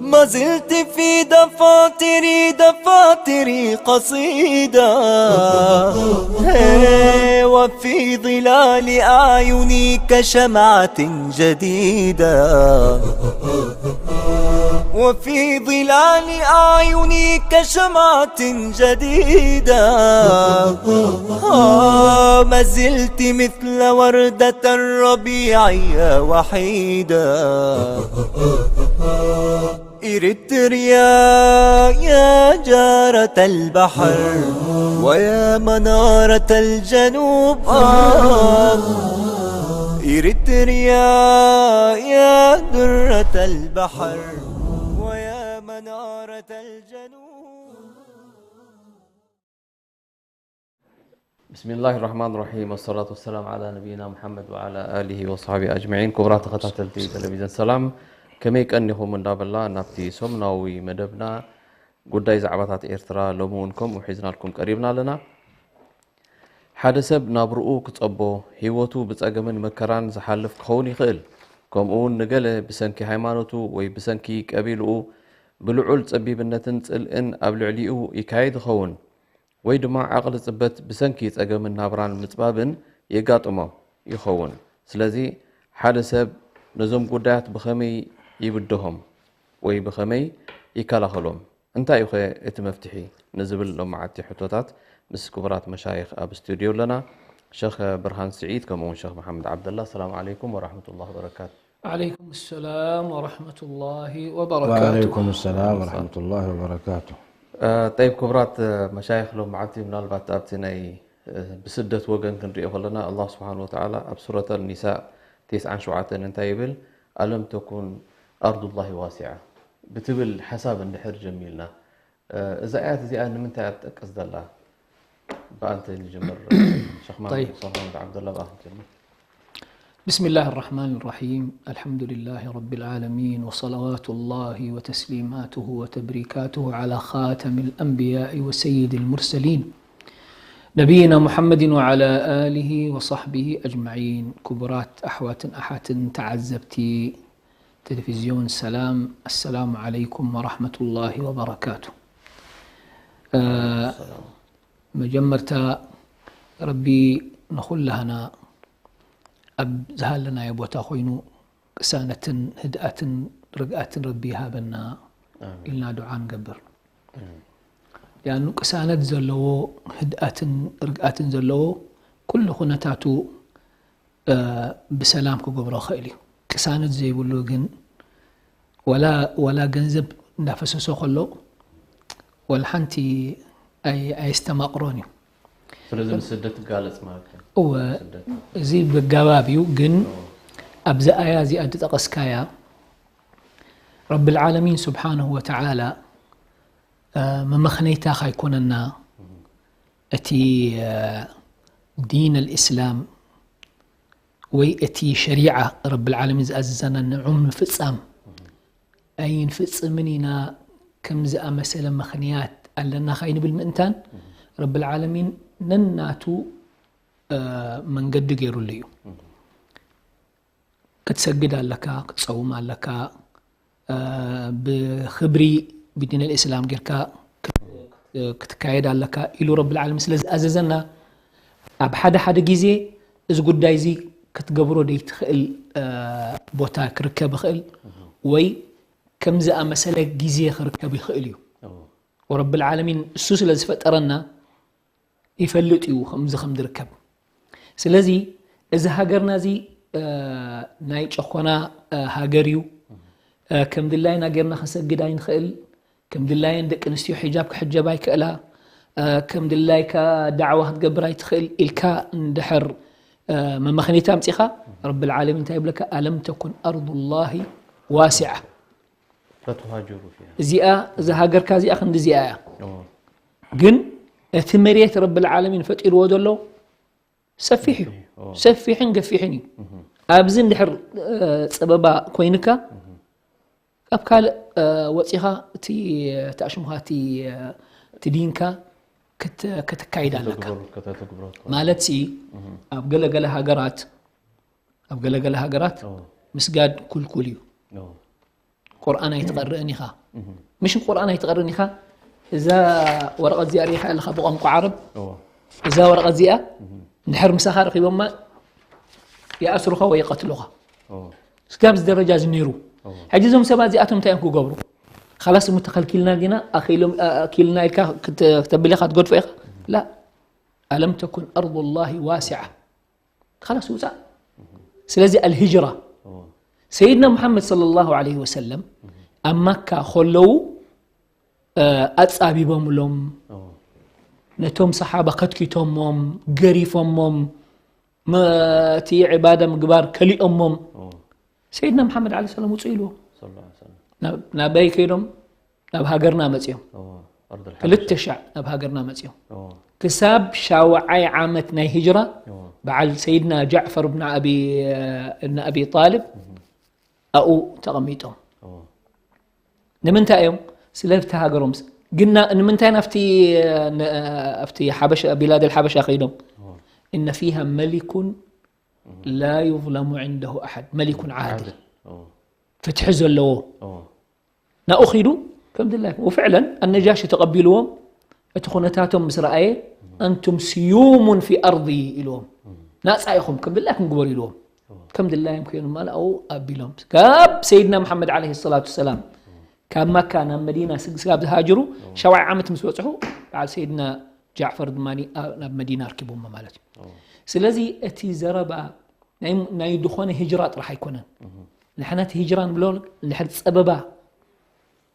ما زلت في دفاتري، دفاتري قصيدة، هي، وفي ظلال أعيني كشمعة جديدة، وفي ظلال أعيني كشمعة جديدة. آه، ما زلت مثل وردة الربيع وحيدة. إريتريا يا جارة البحر ويا منارة الجنوب، آه. إريتريا يا درة البحر ويا منارة الجنوب. بسم الله الرحمن الرحيم، والصلاة والسلام على نبينا محمد وعلى آله وصحبه أجمعين። ክቡራት ተኸታተልቲ ቴሌቪዥን ሰላም፣ ከመይ ቀኒኹም እንዳበልና ናብቲ ሰሙናዊ መደብና ጉዳይ ዛዕባታት ኤርትራ ሎሚ እውን ከምኡ ሒዝናልኩም ቀሪብና ኣለና። ሓደ ሰብ ናብርኡ ክጸቦ፣ ህይወቱ ብጸገምን መከራን ዝሓልፍ ክኸውን ይኽእል። ከምኡ እውን ንገለ ብሰንኪ ሃይማኖቱ ወይ ብሰንኪ ቀቢልኡ ብልዑል ጸቢብነትን ጽልእን ኣብ ልዕሊኡ ይካየድ ይኸውን። ወይ ድማ ዓቕሊ ጽበት ብሰንኪ ጸገምን ናብራን ምጽባብን የጋጥሞ ይኸውን። ስለዚ ሓደ ሰብ ነዞም ጉዳያት ብኸመይ ይብድሆም ወይ ብኸመይ ይከላኸሎም? እንታይ እዩ ኸ እቲ መፍትሒ ንዝብል ሎማዓቲ ሕቶታት ምስ ክቡራት መሻይኽ ኣብ ስቱድዮ ኣለና። ሸኽ ብርሃን ስዒድ ከምኡ እውን ሸኽ መሓመድ ዓብደላ። ሰላም ዓለይኩም ወራሕመቱላሂ ወበረካቱ። ዓለይኩም ሰላም ወራሕመቱላሂ ወበረካቱ። ወዓለይኩም ሰላም ወራሕመቱላሂ ወበረካቱ። እ፣ ጠይብ ክቡራት፣ እ፣ መሻይኽ ሎማዓንቲ ምናልባት ኣብቲ ናይ፣ እ፣ ብስደት ወገን ክንሪኦ ከለና ኣላህ ስብሓን ወተዓላ ኣብ ሱረት ኣልኒሳእ ተስዓን ሸውዓተን እንታይ ይብል? ኣለም ተኩን ኣርዱላሂ ዋሲዓ ብትብል ሓሳብ እንድሕር ጀሚልና፣ እ፣ እዛ ኣያት እዚኣ ንምንታይ እያ ትጠቅስ ዘላ? ብኣንተ ንጀምር። ሸኽ መሓመድ፣ ጠይብ። ሸኽ መሓመድ ዓብደላ፣ ብኣኻ ንጀምር። بسم الله الرحمن الرحيم. الحمد لله رب العالمين، وصلوات الله وتسليماته وتبريكاته على خاتم الأنبياء وسيد المرسلين، نبينا محمد وعلى آله وصحبه أجمعين. ክቡራት ኣሕዋትን ኣሓትን ተዓዘብቲ ቴሌቪዝዮን ሰላም፣ السلام عليكم ورحمة الله وبركاته። እ፣ መጀመርታ ረቢ ንኹላህና ኣብ ዝሃለናዮ ቦታ ኮይኑ ቅሳነትን ህድኣትን ርግኣትን ረቢ ይሃበና ኣሜን። ኢልና ዱዓ ንገብር። ኣሜን። ያኑ ቅሳነት ዘለዎ፣ ህድኣትን ርግኣትን ዘለዎ ኩሉ ኩነታቱ፣ እ፣ ብሰላም ክገብሮ ይኽእል እዩ። ቅሳነት ዘይብሉ ግን ዋላ፣ ዋላ ገንዘብ እንዳፈሰሶ ከሎ ዋላ ሓንቲ ኣይ-፣ ኣየስተማቕሮን እዩ። ስለዚ ንስደት ትጋለጽ ማለት እዩ። እወ፣ ስደት። እዚ ብኣገባብ እዩ፣ ግን እወ። ኣብዚ ኣያ እዚኣ ዝጠቐስካያ ረብል ዓለሚን ስብሓንሁ ወተዓላ፣ እ፣ መመኽነይታ ካይኮነና እቲ፣ እ፣ ዲን ኣልእስላም ወይ እቲ ሸሪዓ ረብል ዓለሚን ዝኣዘዘና ንዑ ምፍጻም ኣይንፍጽምን ኢና፣ ከም ዝኣመሰለ ምኽንያት ኣለና ካይንብል ምእንታን፣ ረብል ዓለሚን ነናቱ፣ እ፣ መንገዲ ገይሩሉ እዩ። ክትሰግድ ኣለካ፣ ክትጸውም ኣለካ፣ እ፣ ብኽብሪ ብዲን ኣልእስላም ጌርካ ክት-፣ ክትካየድ ኣለካ ኢሉ ረብል ዓለሚን ስለ ዝኣዘዘና፣ ኣብ ሓደ ሓደ ግዜ እዚ ጉዳይ እዚ ክትገብሮ ደይትኽእል፣ እ፣ ቦታ ክርከብ ይኽእል፣ ወይ ከም ዝኣመሰለ ግዜ ክርከብ ይኽእል እዩ። እዎ። ወረብል ዓለሚን እሱ ስለ ዝፈጠረና ይፈልጥ እዩ ከምዚ ከም ዝርከብ። ስለዚ እዚ ሃገርና እዚ፣ እ፣ ናይ ጨኾና፣ እ፣ ሃገር እዩ። እ፣ ከም ድላይና ጌርና ክንሰግድ ኣይንኽእል። ከም ድላየን ደቂ ኣንስትዮ ሒጃብ ክሕጀባ ኣይክእላ። እ፣ ከም ድላይካ ዳዕዋ ክትገብር ኣይትኽእል ኢልካ እንድሕር፣ መመኽኔታ ኣምጺኻ ረብል ዓለሚን እንታይ ይብለካ? ኣለም ተኩን ኣርዱላሂ ዋሲዓ። فتهاجروا فيها እዚኣ እዛ ሃገርካ እዚኣ ክንዲ እዚኣ እያ። اه ግን እቲ መሬት ረብል ዓለሚን ፈጢርዎ ዘሎ ሰፊሕ እዩ። اه ሰፊሕን ገፊሕን እዩ። ኣብዚ እንድሕር እ፣ ጸበባ ኮይንካ ካብ ካልእ እ፣ ወፂኻ እቲ ተኣሽሙኻ እቲ እ፣ እቲ ዲንካ ክት- ከተካይድ ኣለካ تكبر كتتكبر ማለት ሲ ኣብ ገለገለ ሃገራት ኣብ ገለገለ ሃገራት اه ምስጋድ ኩልኩል እዩ። اه ቁርኣን ኣይትቐርእን ኢኻ። ምሽ ቁርኣን ኣይትቐርን ኢኻ። እዛ ወረቐት እዚኣ ሪኢኻ ኣለኻ ብቋንቋ ዓረብ። اه እዛ ወረቐት እዚኣ እንድሕር ምሳኻ ረኺቦማ ይኣስሩኻ ወይ ይቐትሉኻ። اه ስጋብ እዚ ደረጃ እዚ ነይሩ። اه ሕጂ እዞም ሰባት እዚኣቶም እንታይ እዮም ክገብሩ? ካላስ እሞ ተኸልኪልና ዲና ኣኺሎም ኣኪልና ኢልካ ክተ- ክተብል ኢኻ ትገድፎ ኢኻ። ላ ኣለም ተኩን ኣርዱላሂ ዋሲዓ። ካላስ ውፃእ። ስለዚ ኣልሂጅራ اه ሰይድና ሙሓመድ ሰለላሁ ዐለይሂ ወሰለም ኣብ ማካ ከለዉ እ፣ ኣጻቢቦምሎም اه ነቶም ሰሓባ ከትኪቶሞም ገሪፎሞም መ- እቲ ዕባዳ ምግባር ከሊኦሞም اه ሰይድና መሓመድ ዓለ ሰላም ውፁ ኢልዎም صلى الله عليه وسلم ናብ- ናበይ ከይዶም ናብ ሃገርና መፅኦም اه أرض الحبشة ክልተ ሻዕ ናብ ሃገርና መፅኦም اه ክሳብ ሻውዓይ ዓመት ናይ ሂጅራ اه በዓል ሰይድና ጃዕፈር ብን ኣቢ እብን ኣቢ ጣልብ ኣብኡ ተቐሚጦም اه ንምንታይ እዮም ስለብቲ ሃገሮም ስ- ግና ንምንታይ ናብቲ ን- ኣብቲ ሓበሻ ቢላድ ሓበሻ ከይዶም اه إن فيها ملك لا يظلم عنده أحد ملك عادل اه ፍትሒ ዘለዎ اه ናብኡ ኺዱ ከም ድላይኩም ወፍዕለን ኣነጃሺ ተቐቢልዎም እቲ ኩነታቶም ምስ ረኣየ أنتم سيوم في أرضي ኢልዎም ናፃ ኢኹም ከም ድላይኩም ግበሩ ኢልዎም ከም ድላዮም ከይኑ ማል ኣብኡ ኣቢሎም ካብ ሰይድና መሓመድ ዓለይሂ ሰላቱ ሰላም ካብ ማካ ናብ መዲና ስግ- ስጋብ ዝሃጅሩ ሸውዓይ ዓመት ምስ በፅሑ በዓል ሰይድና ጃዕፈር ድማ ናብ መዲና ኣርኪቦሞ ማለት እዩ ስለዚ እቲ ዘረባ ናይ- ናይ ዝኾነ ሂጅራ ጥራሕ ኣይኮነን ንሕና እቲ ሂጅራ ንብሎ እንድሕር ፀበባ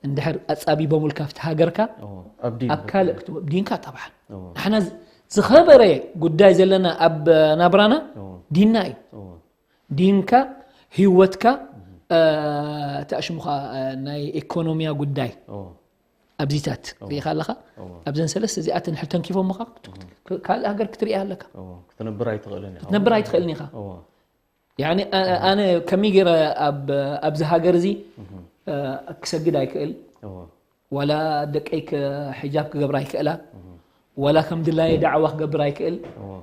እንድሕር ኣፃቢቦምልካ ኣብቲ ሃገርካ اه أبدي ኣብ ካልእ ክትወ- ዲንካ ጠብዓ اه ንሕና ዝ- ዝኸበረ ጉዳይ ዘለና ኣብ ናብራና اه ዲንና እዩ اه ዲንካ ህይወትካ እ፣ ተኣሽሙኻ እ፣ ናይ ኢኮኖሚያ ጉዳይ اه ኣብዚታት ርኢኻ ኣለኻ اه ኣብዘን ሰለስተ እዚኣተን ሕል ተንኪፎምኻ ካልእ ሃገር ክትሪኣ ኣለካ اه ክትነብር ኣይትኽእልን ኢኻ ክትነብር ኣይትኽእልን ኢኻ اه ያኒ ኣነ ከመይ ገይረ ኣብ ኣብዚ ሃገር እዚ ክሰግድ ኣይክእል اه ዋላ ደቀይ ሕጃብ ክገብር ኣይክእላ ዋላ ከም ድላየ ዳዕዋ ክገብር ኣይክእል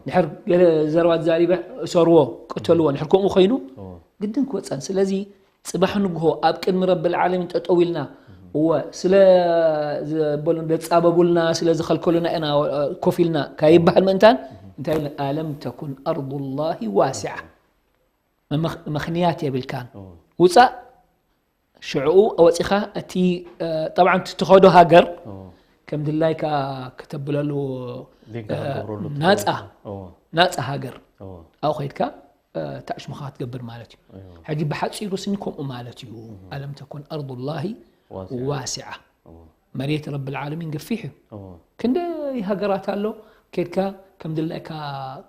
ድሕር ገለ ዘረባ ተዛሪበ እሰርዎ ቅተልዎ ድሕር ከምኡ ኮይኑ ግድን ክወፀን ስለዚ ፅባሕ ንግሆ ኣብ ቅድሚ ረብል ዓለሚን ጠጠው ኢልና እወ ስለ ዝበሉ ደፃበቡልና ስለ ዝኸልከሉና ኢና ኮፍ ኢልና ካይበሃል ምእንታን እንታይ ኢልና ኣለም ተኩን ኣርዱላሂ ዋሲዓ መኽንያት የብልካን ውፃእ ሽዕኡ ወፂኻ እቲ ጠብዓ ትኸዶ ሃገር ከም ድላይካ ከተብለሉ ናፃ ናፃ ሃገር ኣብኡ ከይድካ ተዕሽሙኻ ክትገብር ማለት እዩ ሕጂ ብሓፂሩ ስኒ ከምኡ ማለት እዩ ኣለም ተኩን ኣርዱላሂ ዋሲዓ መሬት ረብል ዓለሚን ገፊሕ እዩ ክንደይ ሃገራት ኣሎ ከድካ ከም ድላይካ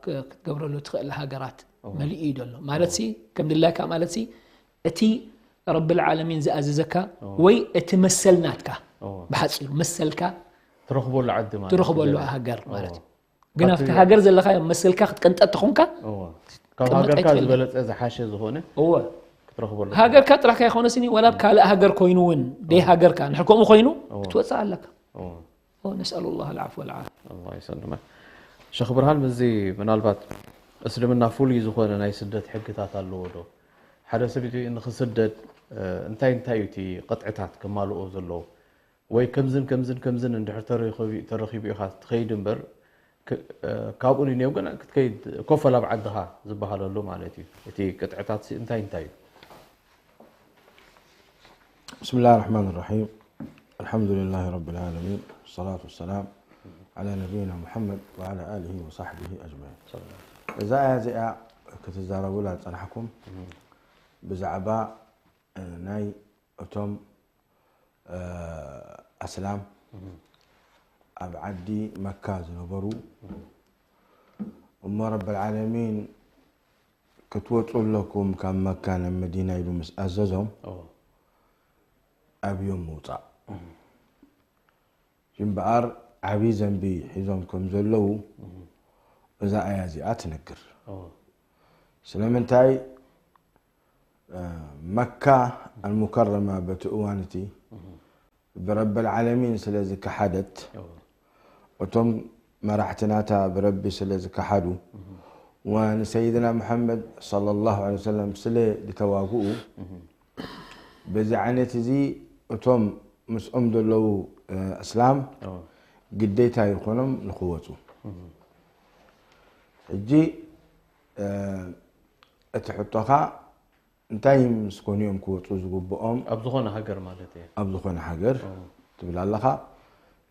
ክትገብረሉ ትኽእል ሃገራት መሊኡ እዩ ዘሎ ማለት ሲ ከም ድላይካ ማለት ሲ እቲ ረብል ዓለሚን ዝኣዘዘካ ወይ እቲ መሰል ናትካ ብሓፂሩ መሰልካ ትረኽበሉ ዓዲ ማለት ትረኽበሉ ሃገር ማለት እዩ ግን ኣብቲ ሃገር ዘለካ መሰልካ ክትቀንጠጥ ተኾንካ ካብ ሃገርካ ዝበለፀ ዝሓሸ ዝኾነ እወ ክትረኽበሉ ሃገርካ ጥራሕካ ይኾነ ስኒ ወላ ኣብ ካልእ ሃገር ኮይኑ እውን ደይ ሃገርካ ንሕር ከምኡ ኮይኑ ክትወፅእ ኣለካ ነስኣሉ ላ ልዓፍ ወልዓፍ ኣላ ይሰልመ ሸኽ ብርሃን ምዚ ምናልባት እስልምና ፍሉይ ዝኾነ ናይ ስደት ሕግታት ኣለዎ ዶ ሓደ ሰብ ንክስደድ እንታይ እንታይ እዩ እቲ ቅጥዕታት ከማልኦ ዘለዎ ወይ ከምዝን ከምዝን ከምዝን እንድሕር ተረኺቡ ኢኻ ትኸይድ እምበር ካብኡ ንኔው ግን ክትከይድ ኮፈል ኣብ ዓድኻ ዝበሃለሉ ማለት እዩ እቲ ቅጥዕታት እንታይ እንታይ እዩ بسم الله الرحمن الرحيم الحمد لله رب العالمين والصلاة والسلام على نبينا محمد وعلى آله وصحبه أجمعين እዛ ኣያ እዚኣ ክትዛረቡላ ዝፀናሕኩም ብዛዕባ ናይ እቶም ኣስላም ኣብ ዓዲ መካ ዝነበሩ እሞ ረብ ዓለሚን ክትወፁ ኣለኩም ካብ መካ ናብ መዲና ኢሉ ምስ ኣዘዞም ኣብዮም ምውፃእ እምበኣር ዓብዪ ዘንቢ ሒዞም ከም ዘለዉ እዛ ኣያ እዚኣ ትነግር። ስለምንታይ መካ ኣልሙከረማ በቲ እዋን እቲ ብረብል ዓለሚን ስለ ዝከሓደት እቶም መራሕትናታ ብረቢ ስለ ዝከሓዱ ወንሰይድና ሙሐመድ ሰለላሁ ዐለይሂ ወሰለም ስለ ዝተዋግኡ በዚ ዓይነት እዚ እቶም ምስኦም ዘለዉ እስላም ግዴታ ይኾኖም ንክወፁ። ሕጂ እቲ ሕቶኻ እንታይ ምስ ኮኑ እዮም ክወፁ ዝግብኦም? ኣብ ዝኾነ ሃገር ማለት እየ። ኣብ ዝኾነ ሃገር ትብል ኣለኻ።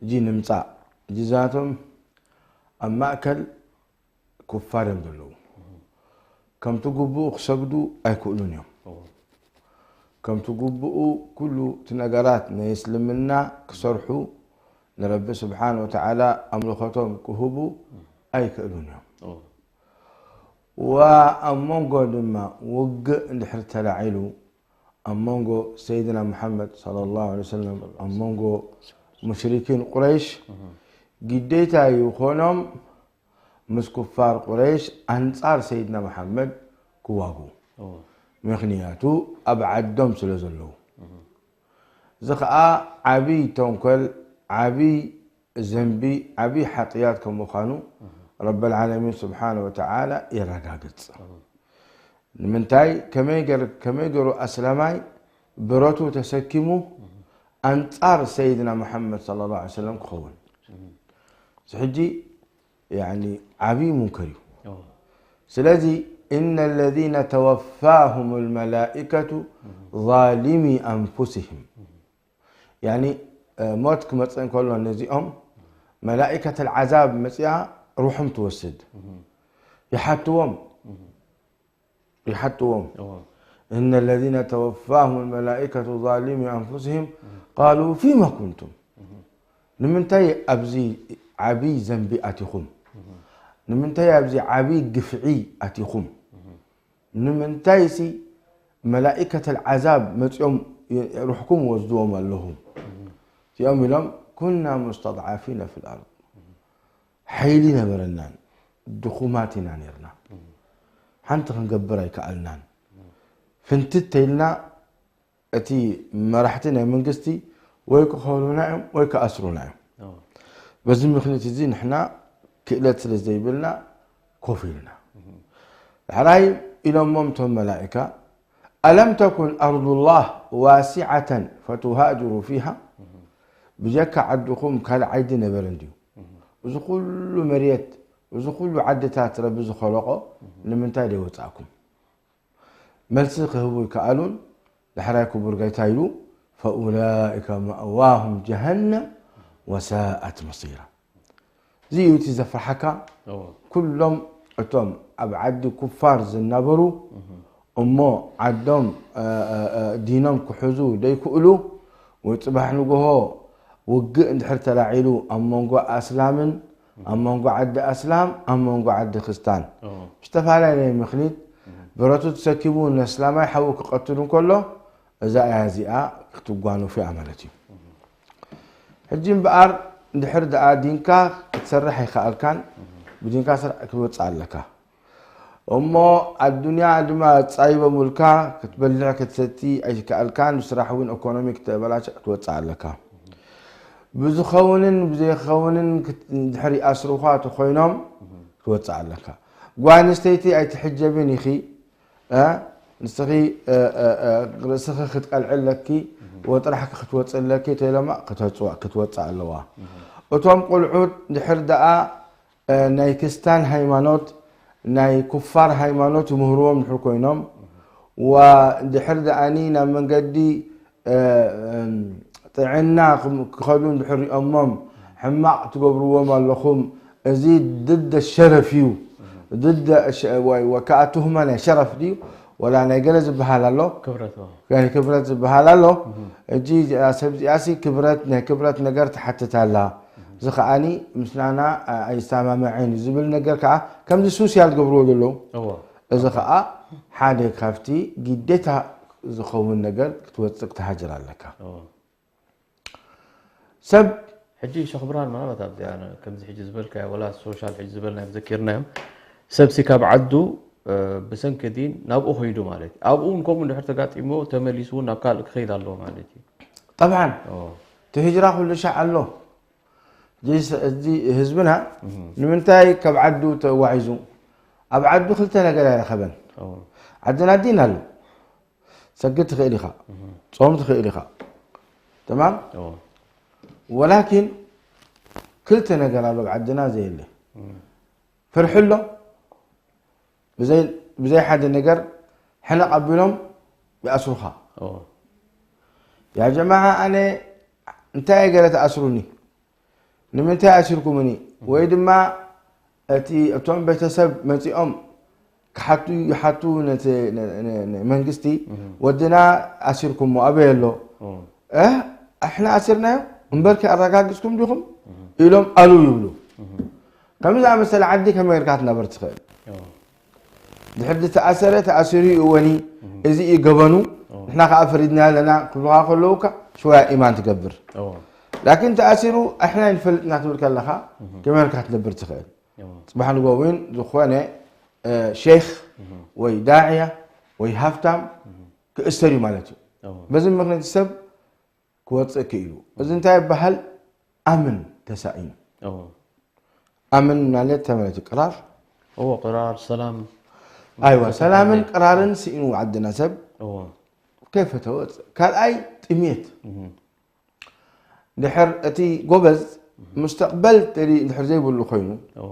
እጂ ንምፃእ እጂ ዛቶም ኣብ ማእከል ኩፋር እዮም ዘለዉ። ከምቲ ግቡኡ ክሰግዱ ኣይክእሉን እዮም። ከምቲ ግቡኡ ኩሉ እቲ ነገራት ናይ እስልምና ክሰርሑ ንረቢ ስብሓን ወተዓላ ኣምልኾቶም ክህቡ ኣይክእሉን እዮም። ወኣብ መንጎ ድማ ውግእ እንድሕር ተላዒሉ ኣብ መንጎ ሰይድና ሙሓመድ ሰለላሁ ዐለይሂ ወሰለም ኣብ መንጎ ሙሽሪኪን ቁረይሽ ግዴታ ይኾኖም ምስ ኩፋር ቁረይሽ ኣንጻር ሰይድና ሙሓመድ ክዋጉ ምኽንያቱ ኣብ ዓዶም ስለ ዘለዉ እዚ ኸዓ ዓብይ ተንኮል ዓብይ ዘንቢ ዓብይ ሓጥያት ከም ምዃኑ ረበል ዓለሚን ስብሓነ ወተዓላ የረጋግጽ። ንምንታይ ከመይ ገር ከመይ ገሩ ኣስላማይ ብረቱ ተሰኪሙ ኣንጻር ሰይድና ሙሓመድ ሰለላሁ ዐለይሂ ወሰለም ክኸውን እዚ ሕጂ ያኒ ዓብይ ሙንከር እዩ። ስለዚ إن الذين توفاهم الملائكة ظالمي أنفسهم ያኒ ሞት ክመጽእ እንከሎ ነዚኦም መላኢከት ኣልዓዛብ መጽያ ሩሖም ትወስድ ይሓትዎም ይሓትዎም إن الذين توفاهم الملائكة ظالمي أنفسهم قالوا فيم كنتم ንምንታይ ኣብዚ ዓብይ ዘንቢ ኣቲኹም ንምንታይ ኣብዚ ዓብይ ግፍዒ ኣቲኹም ንምንታይሲ መላኢከት ኣልዓዛብ መፂኦም ሩሕኩም ወስድዎም ኣለኹም እዚኦም ኢሎም ኩና ሙስተድዓፊነ ፊ ልኣርድ ሓይሊ ነበረናን ድኹማት ኢና ነርና ሓንቲ ክንገብር ኣይከኣልናን ፍንትት ተይልና እቲ መራሕቲ ናይ መንግስቲ ወይ ክኸሉና እዮም ወይ ክኣስሩና እዮም በዚ ምክንያት እዚ ንሕና ክእለት ስለ ዘይብልና ኮፍ ኢልና ዳሕራይ ኢሎሞም እቶም መላኢካ ألم تكن أرض الله واسعة فتهاجروا فيها ብጀካ ዓድኹም ካልእ ዓዲ ነበረ እንድዩ እዚ ኩሉ መሬት እዚ ኩሉ ዓድታት ረቢ ዝኸለቆ ንምንታይ ደይወፃእኩም መልሲ ክህቡ ይከኣሉን ዳሕራይ ክቡር ጋይታ ኢሉ فأولئك مأواهم جهنم وساءت مصيرا እዚ እዩ እቲ ዘፍርሓካ ኩሎም እቶም ኣብ ዓዲ ኩፋር ዝነበሩ እሞ ዓዶም ዲኖም ክሕዙ ደይክእሉ ወይ ፅባሕ ንግሆ ውግእ እንድሕር ተላዒሉ ኣብ መንጎ ኣስላምን ኣብ መንጎ ዓዲ ኣስላም ኣብ መንጎ ዓዲ ክስታን ብዝተፈላለየ ምክኒት ብረቱ ተሰኪሙ ነስላማይ ሓዉ ክቐትሉ እንከሎ እዛ እያ እዚኣ ክትጓነፉ እያ ማለት እዩ ሕጂ እምበኣር እንድሕር ደኣ ዲንካ ክትሰርሕ ኣይከኣልካን ብዲንካ ስራሕ ክትወፅእ ኣለካ እሞ ኣዱንያ ድማ ጻይበሙልካ ክትበልዕ ክትሰቲ ኣይከኣልካን ብስራሕ እውን ኢኮኖሚ ክተበላሸ ክትወፅእ ኣለካ ብዝኸውንን ብዘይኸውንን ድሕሪ ኣስሩኻ ተኮይኖም ክትወፅእ ኣለካ ጓል ኣንስተይቲ ኣይትሕጀብን ኢኺ ንስኺ ርእስኺ ክትቀልዒ ኣለኪ ወጥራሕኪ ክትወፅእ ኣለኪ ተይሎማ ክትወፅእ ኣለዋ እቶም ቆልዑት ድሕር ደኣ ናይ ክስታን ሃይማኖት ናይ ኩፋር ሃይማኖት ይምህርዎም ድሕር ኮይኖም ወድሕር ደኣኒ ናብ መንገዲ ጥዕና ክኸዱ እንድሕር ሪኦሞም ሕማቕ ትገብርዎም ኣለኹም እዚ ድደ ሸረፍ እዩ ድደ ወይ ከዓ ትህመ ናይ ሸረፍ ድዩ ወላ ናይ ገለ ዝበሃል ኣሎ ክብረት ክብረት ዝበሃል ኣሎ እጂ እዚኣ ሰብ እዚኣሲ ክብረት ናይ ክብረት ነገር ትሓትት ኣላ እዚ ከዓኒ ምስናና ኣይሰማምዐን እዩ ዝብል ነገር ከዓ ከምዚ ሱስ እያ ዝገብርዎ ዘለዉ እዚ ከዓ ሓደ ካብቲ ግዴታ ዝኸውን ነገር ክትወፅእ ክትሃጅር ኣለካ። እዎ። ሰብ ሕጂ ሸኽ ብርሃን ምናልባት ኣብዚኣ ከምዚ ሕጂ ዝበልካዮ ወላ ሶሻል ሕጂ ዝበልናዮም ዘኪርናዮም ሰብሲ ካብ ዓዱ እ፣ ብሰንኪ ዲን ናብኡ ከይዱ ማለት እዩ። ኣብኡ እውን ከምኡ እንድሕር ተጋጢሞ ተመሊሱ እውን ናብ ካልእ ክኸይድ ኣለዎ ማለት እዩ። ጠብዓን ኦ፣ እቲ ህጅራ ኩሉ ሻዕ ኣሎ። እዚ ስ- እዚ ህዝብና ንምንታይ ካብ ዓዱ ተዋዒዙ? ኣብ ዓዱ ክልተ ነገር ኣይረኸበን። ኦ፣ ዓድና ዲን ኣሎ። ሰግድ ትኽእል ኢኻ፣ ጾም ትኽእል ኢኻ። ተማም ኦ፣ ወላኪን ክልተ ነገር ኣሎ ኣብ ዓድና ዘየለ። ፍርሒ ኣሎ። ብዘይ ብዘይ ሓደ ነገር ሕነቕ ኣቢሎም ይኣስሩኻ። ኦ፣ ያ ጀማዓ ኣነ እንታይ ገለ ትኣስሩኒ? ንምንታይ ኣሲርኩምኒ? ወይ ድማ እቲ እቶም ቤተሰብ መጺኦም ክሓቱ ይሓቱ ነቲ ነ- ነ- ነ- መንግስቲ ወድና ኣሲርኩሞ ኣበይ ኣሎ? ኦ፣ እ ኣሕና ኣሲርናዮ እምበርኪ ኣረጋጊጽኩም ዲኹም ኢሎም ኣሉ ይብሉ። ከምዚ ዝኣመሰለ ዓዲ ከመይ ጌርካ ክትነብር ትኽእል? ኦ፣ ድሕር ዝተኣሰረ ተኣሲሩ እዩ እወኒ እዚ እዩ ገበኑ ንሕና ከዓ ፈሪድና ኣለና ክብሉካ ከለውካ ሽወያ ኢማን ትገብር። ኦ፣ ላኪን ተኣሲሩ ኣሕና ይንፈልጥና ትብል ከለኻ ከመይ ጌርካ ክትነብር ትኽእል? ኦ፣ ፅባሕ ንጎ እውን ዝኾነ እ፣ ሼክ ወይ ዳዕያ ወይ ሃፍታም ክእሰር እዩ ማለት እዩ። ኦ፣ በዚ ምክንያት ሰብ ክወፅእ ክኢሉ። እዚ እንታይ ይበሃል? ኣምን ተሳኢኑ። ኦ፣ ኣምን ማለት ተመለቲ ቅራር ኦ፣ ቅራር ሰላም ኣይዋ ሰላምን ቅራርን ስኢኑ ዓድና ሰብ ኦ፣ ከይፈተወ ካልኣይ ጥሜት። ድሕር እቲ ጎበዝ ሙስተቅበል ተዲ ድሕር ዘይብሉ ኮይኑ ኦ፣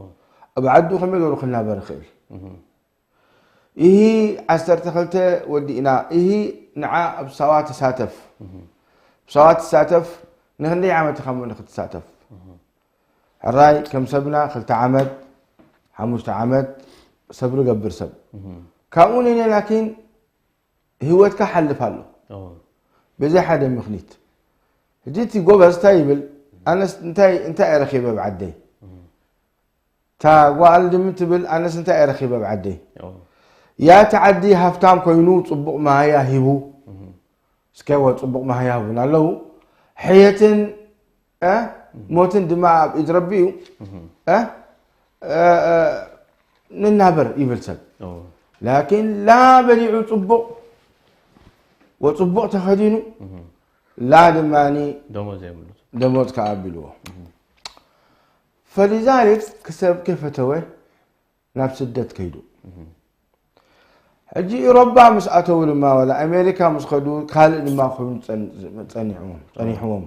ኣብ ዓዱ ከመይ ገይሩ ክናበር ይኽእል? እህ፣ ይሂ ዓሰርተ ክልተ ወዲእና ይሂ ንዓ ኣብ ሳዋ ተሳተፍ። ሳዋ ተሳተፍ ንክንደይ ዓመት ኢኻ እሞ ንክትሳተፍ? ሕራይ ከም ሰብና ክልተ ዓመት ሓሙሽተ ዓመት ሰብሪ ገብር ሰብ ካብኡ ንነ ላኪን ህይወትካ ሓልፍ ኣሎ። ኦ፣ ብዘይ ሓደ ምኽኒት ሕጂ እቲ ጎበዝ እንታይ ይብል? ኣነስ እንታይ እንታይ እየ ረኺበ ኣብ ዓደይ? እታ ጓል ድም ትብል ኣነስ እንታይ እየ ረኺበ ኣብ ዓደይ? ኦ፣ ያቲ ዓዲ ሃፍታም ኮይኑ ፅቡቕ መሃያ ሂቡ እስከ ወ ፅቡቕ መሃያ ሂቡና ኣለዉ። ሕየትን እ፣ ሞትን ድማ ኣብ ኢድ ረቢ እዩ። እ፣ እ፣ እ፣ ንናበር ይብል ሰብ። ኦ፣ ላኪን ላ በሊዑ ፅቡቕ ወፅቡቕ ተኸዲኑ ላ ድማ ደሞዝ የብሉ። ደሞዝ ከኣ ኣቢልዎ። ፈሊዛሊክ ክሰብ ከፈተወ ናብ ስደት ከይዱ። ሕጂ ኢሮባ ምስ ኣተዉ ድማ ወላ ኣሜሪካ ምስ ኸዱ ካልእ ድማ ኮይኑ ጸን- ጸኒዕዎም ጸኒሕዎም።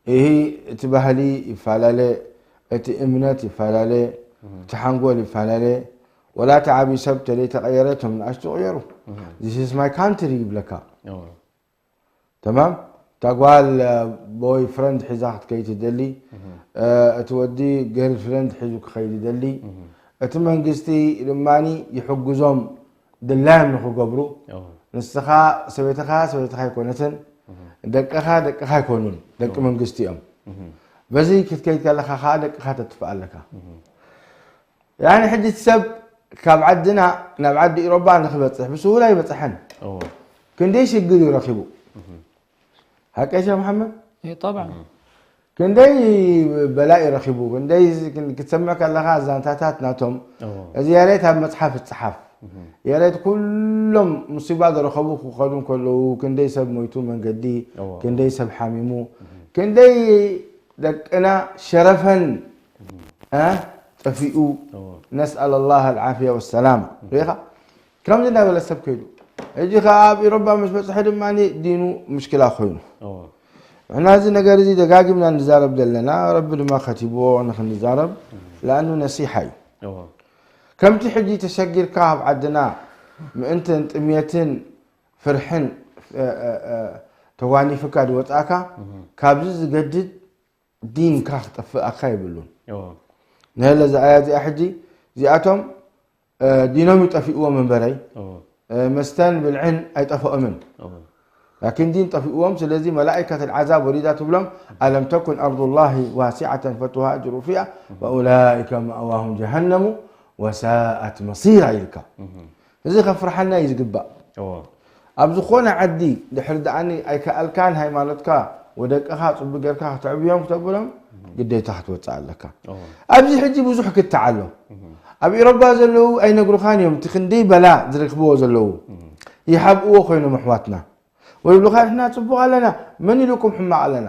ይሂ እቲ ባህሊ ይፈላለ፣ እቲ እምነት ይፈላለ፣ እቲ ሓንጎል ይፈላለ። ወላ እቲ ዓብዪ ሰብ ተዘይተቐየረ እቶም ንኣሽቱ ይቕየሩ። This is my country ይብለካ። ኦ፣ ተማም እታ ጓል ቦይ ፍረንድ ሒዛ ክትከይድ ትደሊ፣ እቲ ወዲ ገርል ፍረንድ ሒዙ ክኸይድ ይደሊ። እቲ መንግስቲ ድማ ይሕግዞም ድላዮም ንክገብሩ። ኦ፣ ንስኻ ሰበይትኻ ሰበይትኻ ኣይኮነትን፣ ደቅኻ ደቅኻ ኣይኮኑን፣ ደቂ መንግስቲ እዮም። በዚ ክትከይድ ከለኻ ከዓ ደቅኻ ተጥፍእ ኣለካ። ያኒ ሕጂ እቲ ሰብ ካብ ዓድና ናብ ዓዲ ኢሮባ ንክበፅሕ ብስሁል ኣይበፅሐን። ኦ፣ ክንደይ ሽግር እዩ ረኪቡ። ሓቀይ ሸ መሓመድ إيه طبعا ክንደይ በላኢ ረኪቡ፣ ክንደይ ክትሰምዕ ከለካ ዛንታታት ናቶም። ኦ፣ እዚ ያሬት ኣብ መፅሓፍ ይፅሓፍ። ያሬት ኩሎም ሙሲባ ዝረከቡ ክኸዱ ከለዉ ክንደይ ሰብ ሞይቱ መንገዲ፣ እዎ። ክንደይ ሰብ ሓሚሙ፣ ክንደይ ደቅና ሸረፈን እ ጠፊኡ። እዎ። ነስኣል ላህ ኣልዓፍያ ወሰላም። ሪኢኻ ከምዚ እናበለ ሰብ ከይዱ። ሕጂ ከዓ ኣብ ኢሮባ ምስ በፅሐ ድማ ዲኑ ምሽክላ ኮይኑ። እዎ። ንሕና እዚ ነገር እዚ ደጋጊምና ንዛረብ ዘለና፣ ረቢ ድማ ከቲብዎ ንክንዛረብ፣ ለኣኑ ነሲሓ እዩ። እዎ። ከምቲ ሕጂ ተሸጊርካ ኣብ ዓድና ምእንትን ጥሜትን ፍርሕን እ፣ እ፣ እ፣ ተጓኒፍካ ዝወፃእካ፣ ካብዚ ዝገድድ ዲንካ ክጠፍኣካ የብሉን። እዎ። ንህለ እዚ ኣያ እዚኣ ሕጂ እዚኣቶም እ፣ ዲኖም ይጠፊእዎም እምበረይ እዎ። እ፣ መስተን ብልዕን ኣይጠፍኦምን። እዎ። ላኪን ዲን ጠፊእዎም። ስለዚ መላኢከት ልዓዛብ ወሪዳ ትብሎም፣ ኣለም ተኩን ኣርዱ ላሂ ዋሲዓተን ፈቱሃጅሩ ፊሃ ወኡላኢከ መእዋሁም ጀሃነሙ ወሳኣት መሲራ ኢልካ። እዚ ከፍርሓና እዩ ዝግባእ። ኣብ ዝኾነ ዓዲ ድሕሪ ደኣኒ ኣይከኣልካን ሃይማኖትካ ወደቅኻ ጽቡቅ ጌርካ ክተዕብዮም ክተብሎም ግዴታ ክትወጽእ ኣለካ። ኣብዚ ሕጂ ብዙሕ ክትዕ ኣሎ። ኣብ ኢሮባ ዘለዉ ኣይነግሩኻን እዮም እቲ ክንደይ በላ ዝረክብዎ ዘለዉ። ይሓብእዎ ኮይኖም ኣሕዋትና። ወይብሉኻ ንሕና ጽቡቕ ኣለና፣ መን ኢሉኩም ሕማቕ ኣለና?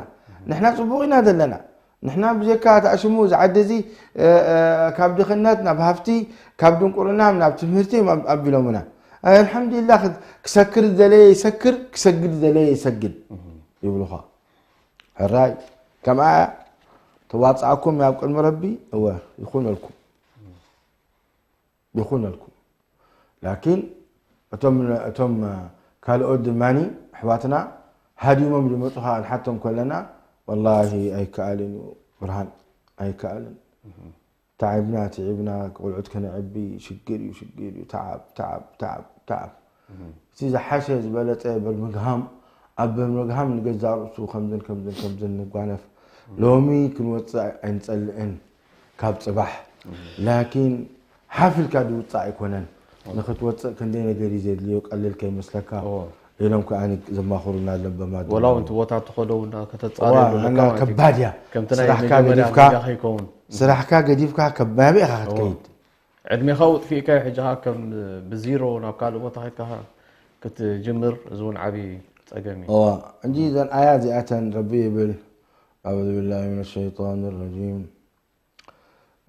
ንሕና ጽቡቕ ኢና ዘለና። ንሕና ብጀካ እታ ሽሙ እዚ ዓዲ እዚ ካብ ድኽነት ናብ ሃፍቲ፣ ካብ ድንቁርና ናብ ትምህርቲ ኣቢሎምና። ኣልሓምዱሊላህ። ክሰክር ዝደለየ ይሰክር፣ ክሰግድ ዝደለየ ይሰግድ ይብሉኻ። ሕራይ ከምኣ ተዋጻኣኩም ኣብ ቅድሚ ረቢ እወ ይኹነልኩም። ይኹነልኩም። ላኪን እቶም እቶም ካልኦት ድማኒ ኣሕዋትና ሃዲሞም ዝመጹኻ ንሓቶም ከለና ወላሂ ኣይከኣልን እዩ ብርሃን ኣይከኣልን። ታዒብና ትዒብና ቆልዑት ከነዕቢ ሽግር እዩ ሽግር እዩ ተዓብ ተዓብ ተዓብ ተዓብ። እቲ ዝሓሸ ዝበለጸ በርሚንግሃም ኣብ በርሚንግሃም ንገዛእ ርእሱ ከምዝን ከምዝን ከምዝን ንጓነፍ ሎሚ ክንወጽእ ኣይንጸልእን ካብ ጽባሕ ላኪን ሓፍ ኢልካ ዝውጻእ ኣይኮነን። ንክትወጽእ ክንደይ ነገር እዩ ዘድልዮ ቀልል ከይመስለካ ኢሎም ከኣ ዘማኽሩና ኣለበማት ወላ እውን እቲ ቦታ ትኸዶ እውን ከተጻርየሉ ኣለካ ማለት እዩ። ከባድ እያ። ከምቲ ናይ ስራሕካ መጀመርያ ገዲፍካ ጌጋ ከይከውን። ስራሕካ ገዲፍካ ከ-፣ ናበይ ኢኻ ክትከይድ? ዕድሜኻ ውጥፊእካ ሕጂ ኸዓ ከም ብዚሮ ናብ ካልእ ቦታ ከይድካ ክትጅምር እዚ እውን ዓብዪ ጸገም እዩ። እዋ እንጂ እዘን ኣያ እዚኣተን ረቢ ይብል أعوذ بالله من الشيطان الرجيم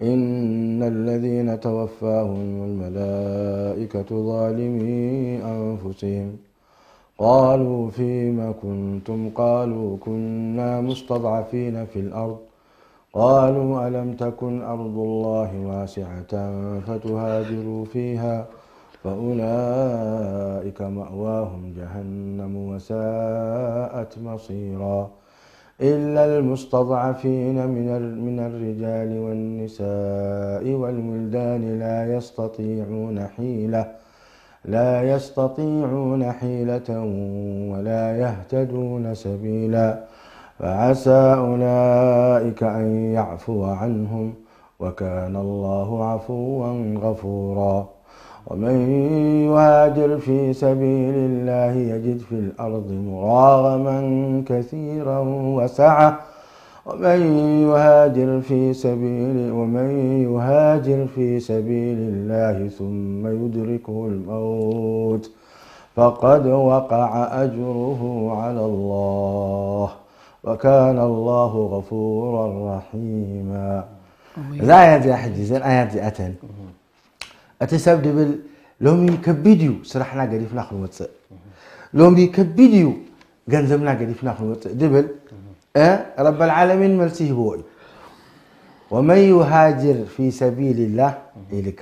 إن الذين توفاهم الملائكة ظالمي أنفسهم قالوا فيم كنتم قالوا كنا مستضعفين في الأرض قالوا ألم تكن أرض الله واسعة فتهاجروا فيها فأولئك مأواهم جهنم وساءت مصيرا إلا المستضعفين من من الرجال والنساء والولدان لا يستطيعون حيلة لا يستطيعون حيلة ولا يهتدون سبيلا فعسى أولئك أن يعفو عنهم وكان الله عفوا غفورا ومن يهاجر في سبيل الله يجد في الأرض مراغما كثيرا وسعة ومن يهاجر في سبيل ومن يهاجر في سبيل الله ثم يدركه الموت فقد وقع أجره على الله وكان الله غفورا رحيما. እዛ ኣያ እዚኣ ሕጂ እዘን ኣያት እዚኣተን እቲ ሰብ ድብል ሎሚ ከቢድ እዩ ስራሕና ገዲፍና ክንወፅእ ሎሚ ከቢድ እዩ ገንዘብና ገዲፍና ክንወፅእ ድብል ረበል ዓለሚን መልሲ ይህብዎ እዩ ومن يهاجر في سبيل الله ኢልካ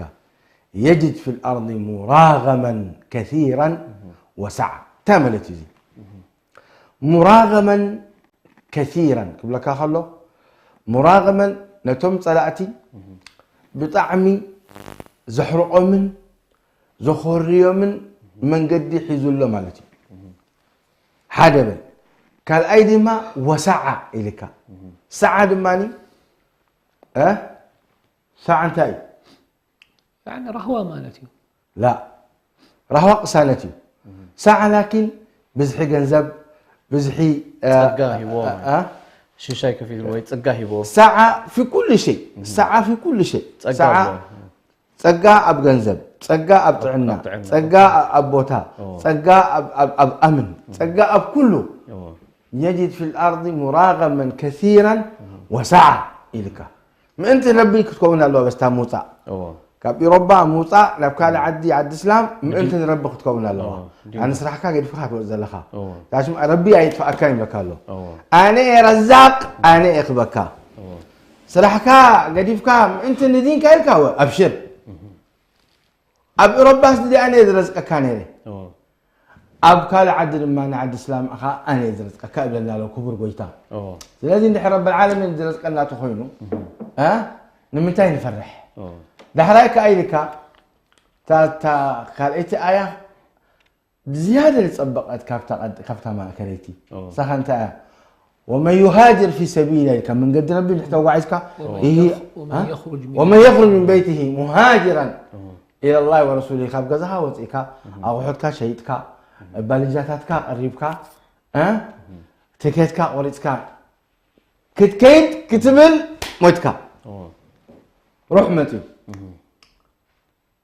يجد في الأرض مراغما كثيرا وسعة እንታይ ማለት እዩ مراغما كثيرا ክብለካ ከሎ مراغما ነቶም ፀላእቲ ብጣዕሚ ዘሕርቆምን ዘኾርዮምን መንገዲ ሒዙ ኣሎ ማለት እዩ ሓደ በል ካልኣይ ድማ وسعة ኢልካ سعة ድማ سعة እንታይ እዩ يعني ራህዋ ማለት እዩ لا ራህዋ ቅሳነት እዩ سعة ላኪን ብዝሒ ገንዘብ ብዝሒ ጸጋ ሂቦ ሽሻይ ከፊሉ ወይ ጸጋ ሂቦ سعة في كل شيء سعة في كل شيء ጸጋ ጸጋ ኣብ ገንዘብ ጸጋ ኣብ ጥዕና ጸጋ ኣብ ቦታ ጸጋ ኣብ ኣምን ጸጋ ኣብ ኩሉ يجد في الأرض مراغما كثيرا وسعة ኢልካ ምእንቲ ረቢ ክትከውን ኣለዋ በስታ ምውፃእ ካብ ኢሮባ ምውፃእ ናብ ካልእ ዓዲ ዓዲ እስላም ምእንቲ ንረቢ ክትከውን ኣለዋ ኣነ ስራሕካ ገዲፍካ ክትወፅ ዘለኻ ረቢ ኣይጥፋእካ ይብለካ ኣሎ ኣነ እየ ረዛቅ ኣነ እየ ክበካ ስራሕካ ገዲፍካ ምእንቲ ንዲንካ ኢልካ ኣብሽር ኣብ ኤሮባስ ድኣ ኣነ ዝረዝቀካ ነይረ ኣብ ካልእ ዓዲ ድማ ንዓዲ እስላም ኣኻ ኣነ ዝረዝቀካ ይብለና ኣሎ ክቡር ጎይታ ስለዚ እንድሕር ረብል ዓለሚን ዝረዝቀና ተኾይኑ ንምንታይ ንፈርሕ ዳሕራይ ከኣ ኢልካ ካልኣይቲ ኣያ ብዝያደ ዝጸበቐት ካብታ ማእከለይቲ ሳኻ እንታይ እያ ومن يهاجر في سبيل الله ካብ መንገዲ ረቢ እንድሕር ተጓዒዝካ ومن يخرج من بيته مهاجرا ኢለላሂ ወረሱሊሂ፣ ካብ ገዛኻ ወፂእካ፣ ኣቑሑትካ ሸይጥካ፣ ባልጃታትካ ቀሪብካ፣ እ? ትኬትካ ቆሪፅካ ክትከይድ ክትብል ሞይትካ። ሩሕ መፅዩ።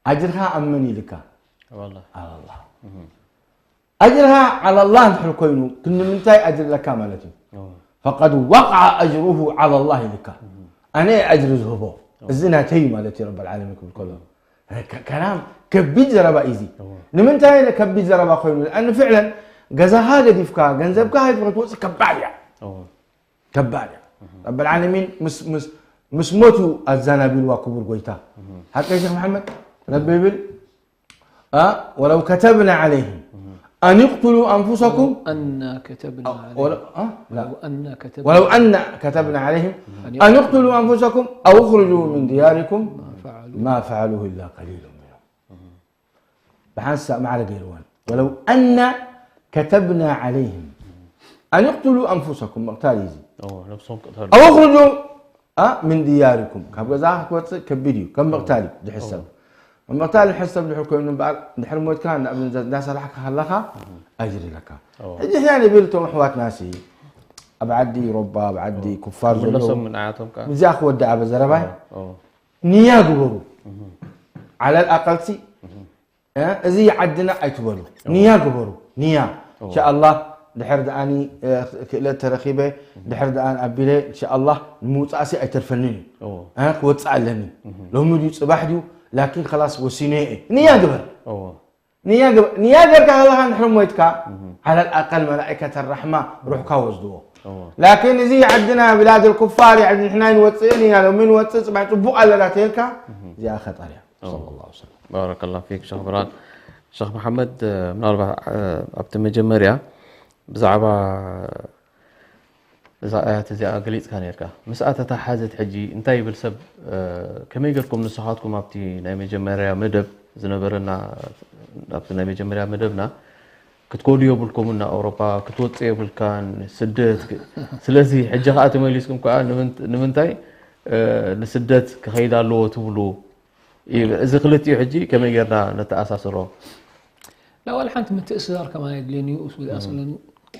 ኣጅርኻ ኣብ መን ኢልካ? ኣብ ኣላህ። ኣጅርኻ ዓላ ኣላህ እንድሕር ኮይኑ ክንምንታይ ኣጅር ኣለካ ማለት እዩ? ፈቀድ ወቅዓ ኣጅሩሁ ዓላ ኣላህ ኢልካ። ኣነ እየ ኣጅሪ ዝህቦ፣ እዚ ናተይ እዩ ማለት እዩ። ረብ ልዓለሚን ክብል ከሎ ከ- ከላም ከቢድ ዘረባ እዩ እዚ። ንምንታይ ከቢድ ዘረባ ኮይኑ? ኣን ፍዕለን ገዛኻ ገዲፍካ ገንዘብካ ሃይፍካ ክትወፅእ ከባድ እያ። ከባድ እያ። ረብ ልዓለሚን ምስ- ምስ- ምስ ሞቱ ኣዛናቢልዋ ክቡር ጎይታ። ሓቀይ ሸክ መሓመድ ረቢ ይብል ولو كتبنا عليهم أن اقتلوا أنفسكم أنا كتبنا عليهم ولو, أه؟ لا. ولو أنا كتبنا ولو أن كتبنا عليهم أن اقتلوا أنفسكم أو اخرجوا من دياركم فعلوا ما فعلوه إلا قليل منهم. ብሓንሳእ ማዕረ ገይርዋን ولو أن كتبنا عليهم أن اقتلوا أنفسكم ምቕታል እዩ እዚ ነብሶም ቅተሉ أو اخرجوا من دياركم ካብ ገዛኻ ክትወፅእ ከቢድ እዩ ከም ምቕታል እዩ ዝሕሰብ ምቕታል ሕሰብ ድሕር ኮይኑ እምበኣር ድሕር ሞትካ እንዳሰራሕካ ከለኻ ኣጅር ኣለካ ሕጂ ሕያ ንብል እቶም ኣሕዋትና ሲ ኣብ ዓዲ ዩሮባ ኣብ ዓዲ ኩፋር ዘለዉ ምለሶም ንዓያቶም ከዓ እዚኣ ክወድኣ በዘረባይ ኦ፣ ንያ ግበሩ ዓለል ኣቀልሲ እዚ ዓድና ኣይትበሉ ንያ ግበሩ ንያ እንሻኣላህ ድሕር ደኣኒ ክእለት ተረኪበ ድሕር ደኣን ኣቢለ እንሻኣላህ ንምውፃእሲ ኣይተርፈንን እዩ ኦ፣ እ፣ ክወፅእ ኣለኒ ሎሚ ድዩ ፅባሕ ድዩ ላኪን ከላስ ወሲነ እየ ንያ ግበር ኦ፣ ንያ ግበር ንያ ገርካ ከለካ ንድሕር ሞይትካ ዓለል ኣቀል መላኢከተ ራሕማ ሩሕካ ወስድዎ ኦ። ላኪን እዚ ዓድና ብላድ ልኩፋር ንሕና ንወፅእን ኢና ሎሚ ንወፅእ ፅባሕ ፅቡቅ ኣለና ተልካ እዚኣ ከጠር እያ صلى الله عليه وسلم ባረከላሁ ፊክ ሸኽ ብርሃን። ሸኽ መሓመድ፣ ምናልባት ኣብቲ መጀመርያ ብዛዕባ እዛ ኣያት እዚኣ ገሊፅካ ነርካ። ምስኣ ተተሓዘት ሕጂ እንታይ ይብል ሰብ፣ ከመይ ገርኩም ንስኻትኩም ኣብቲ ናይ መጀመርያ መደብ ዝነበረና ኣብቲ ናይ መጀመርያ መደብና ክትከዱ የብልኩምን ናብ ኣውሮፓ ክትወፅእ የብልካን ስደት ክ- ስለዚ ሕጂ ከዓ ተመሊስኩም ከዓ ንምንት- ንምንታይ ንስደት ክኸይድ ኣለዎ ትብሉ ይብል። እዚ ክልቲኡ ሕጂ ከመይ ጌርና ነተኣሳስሮ? لا ولا حنت متأسر كمان يدلين يؤس والأصل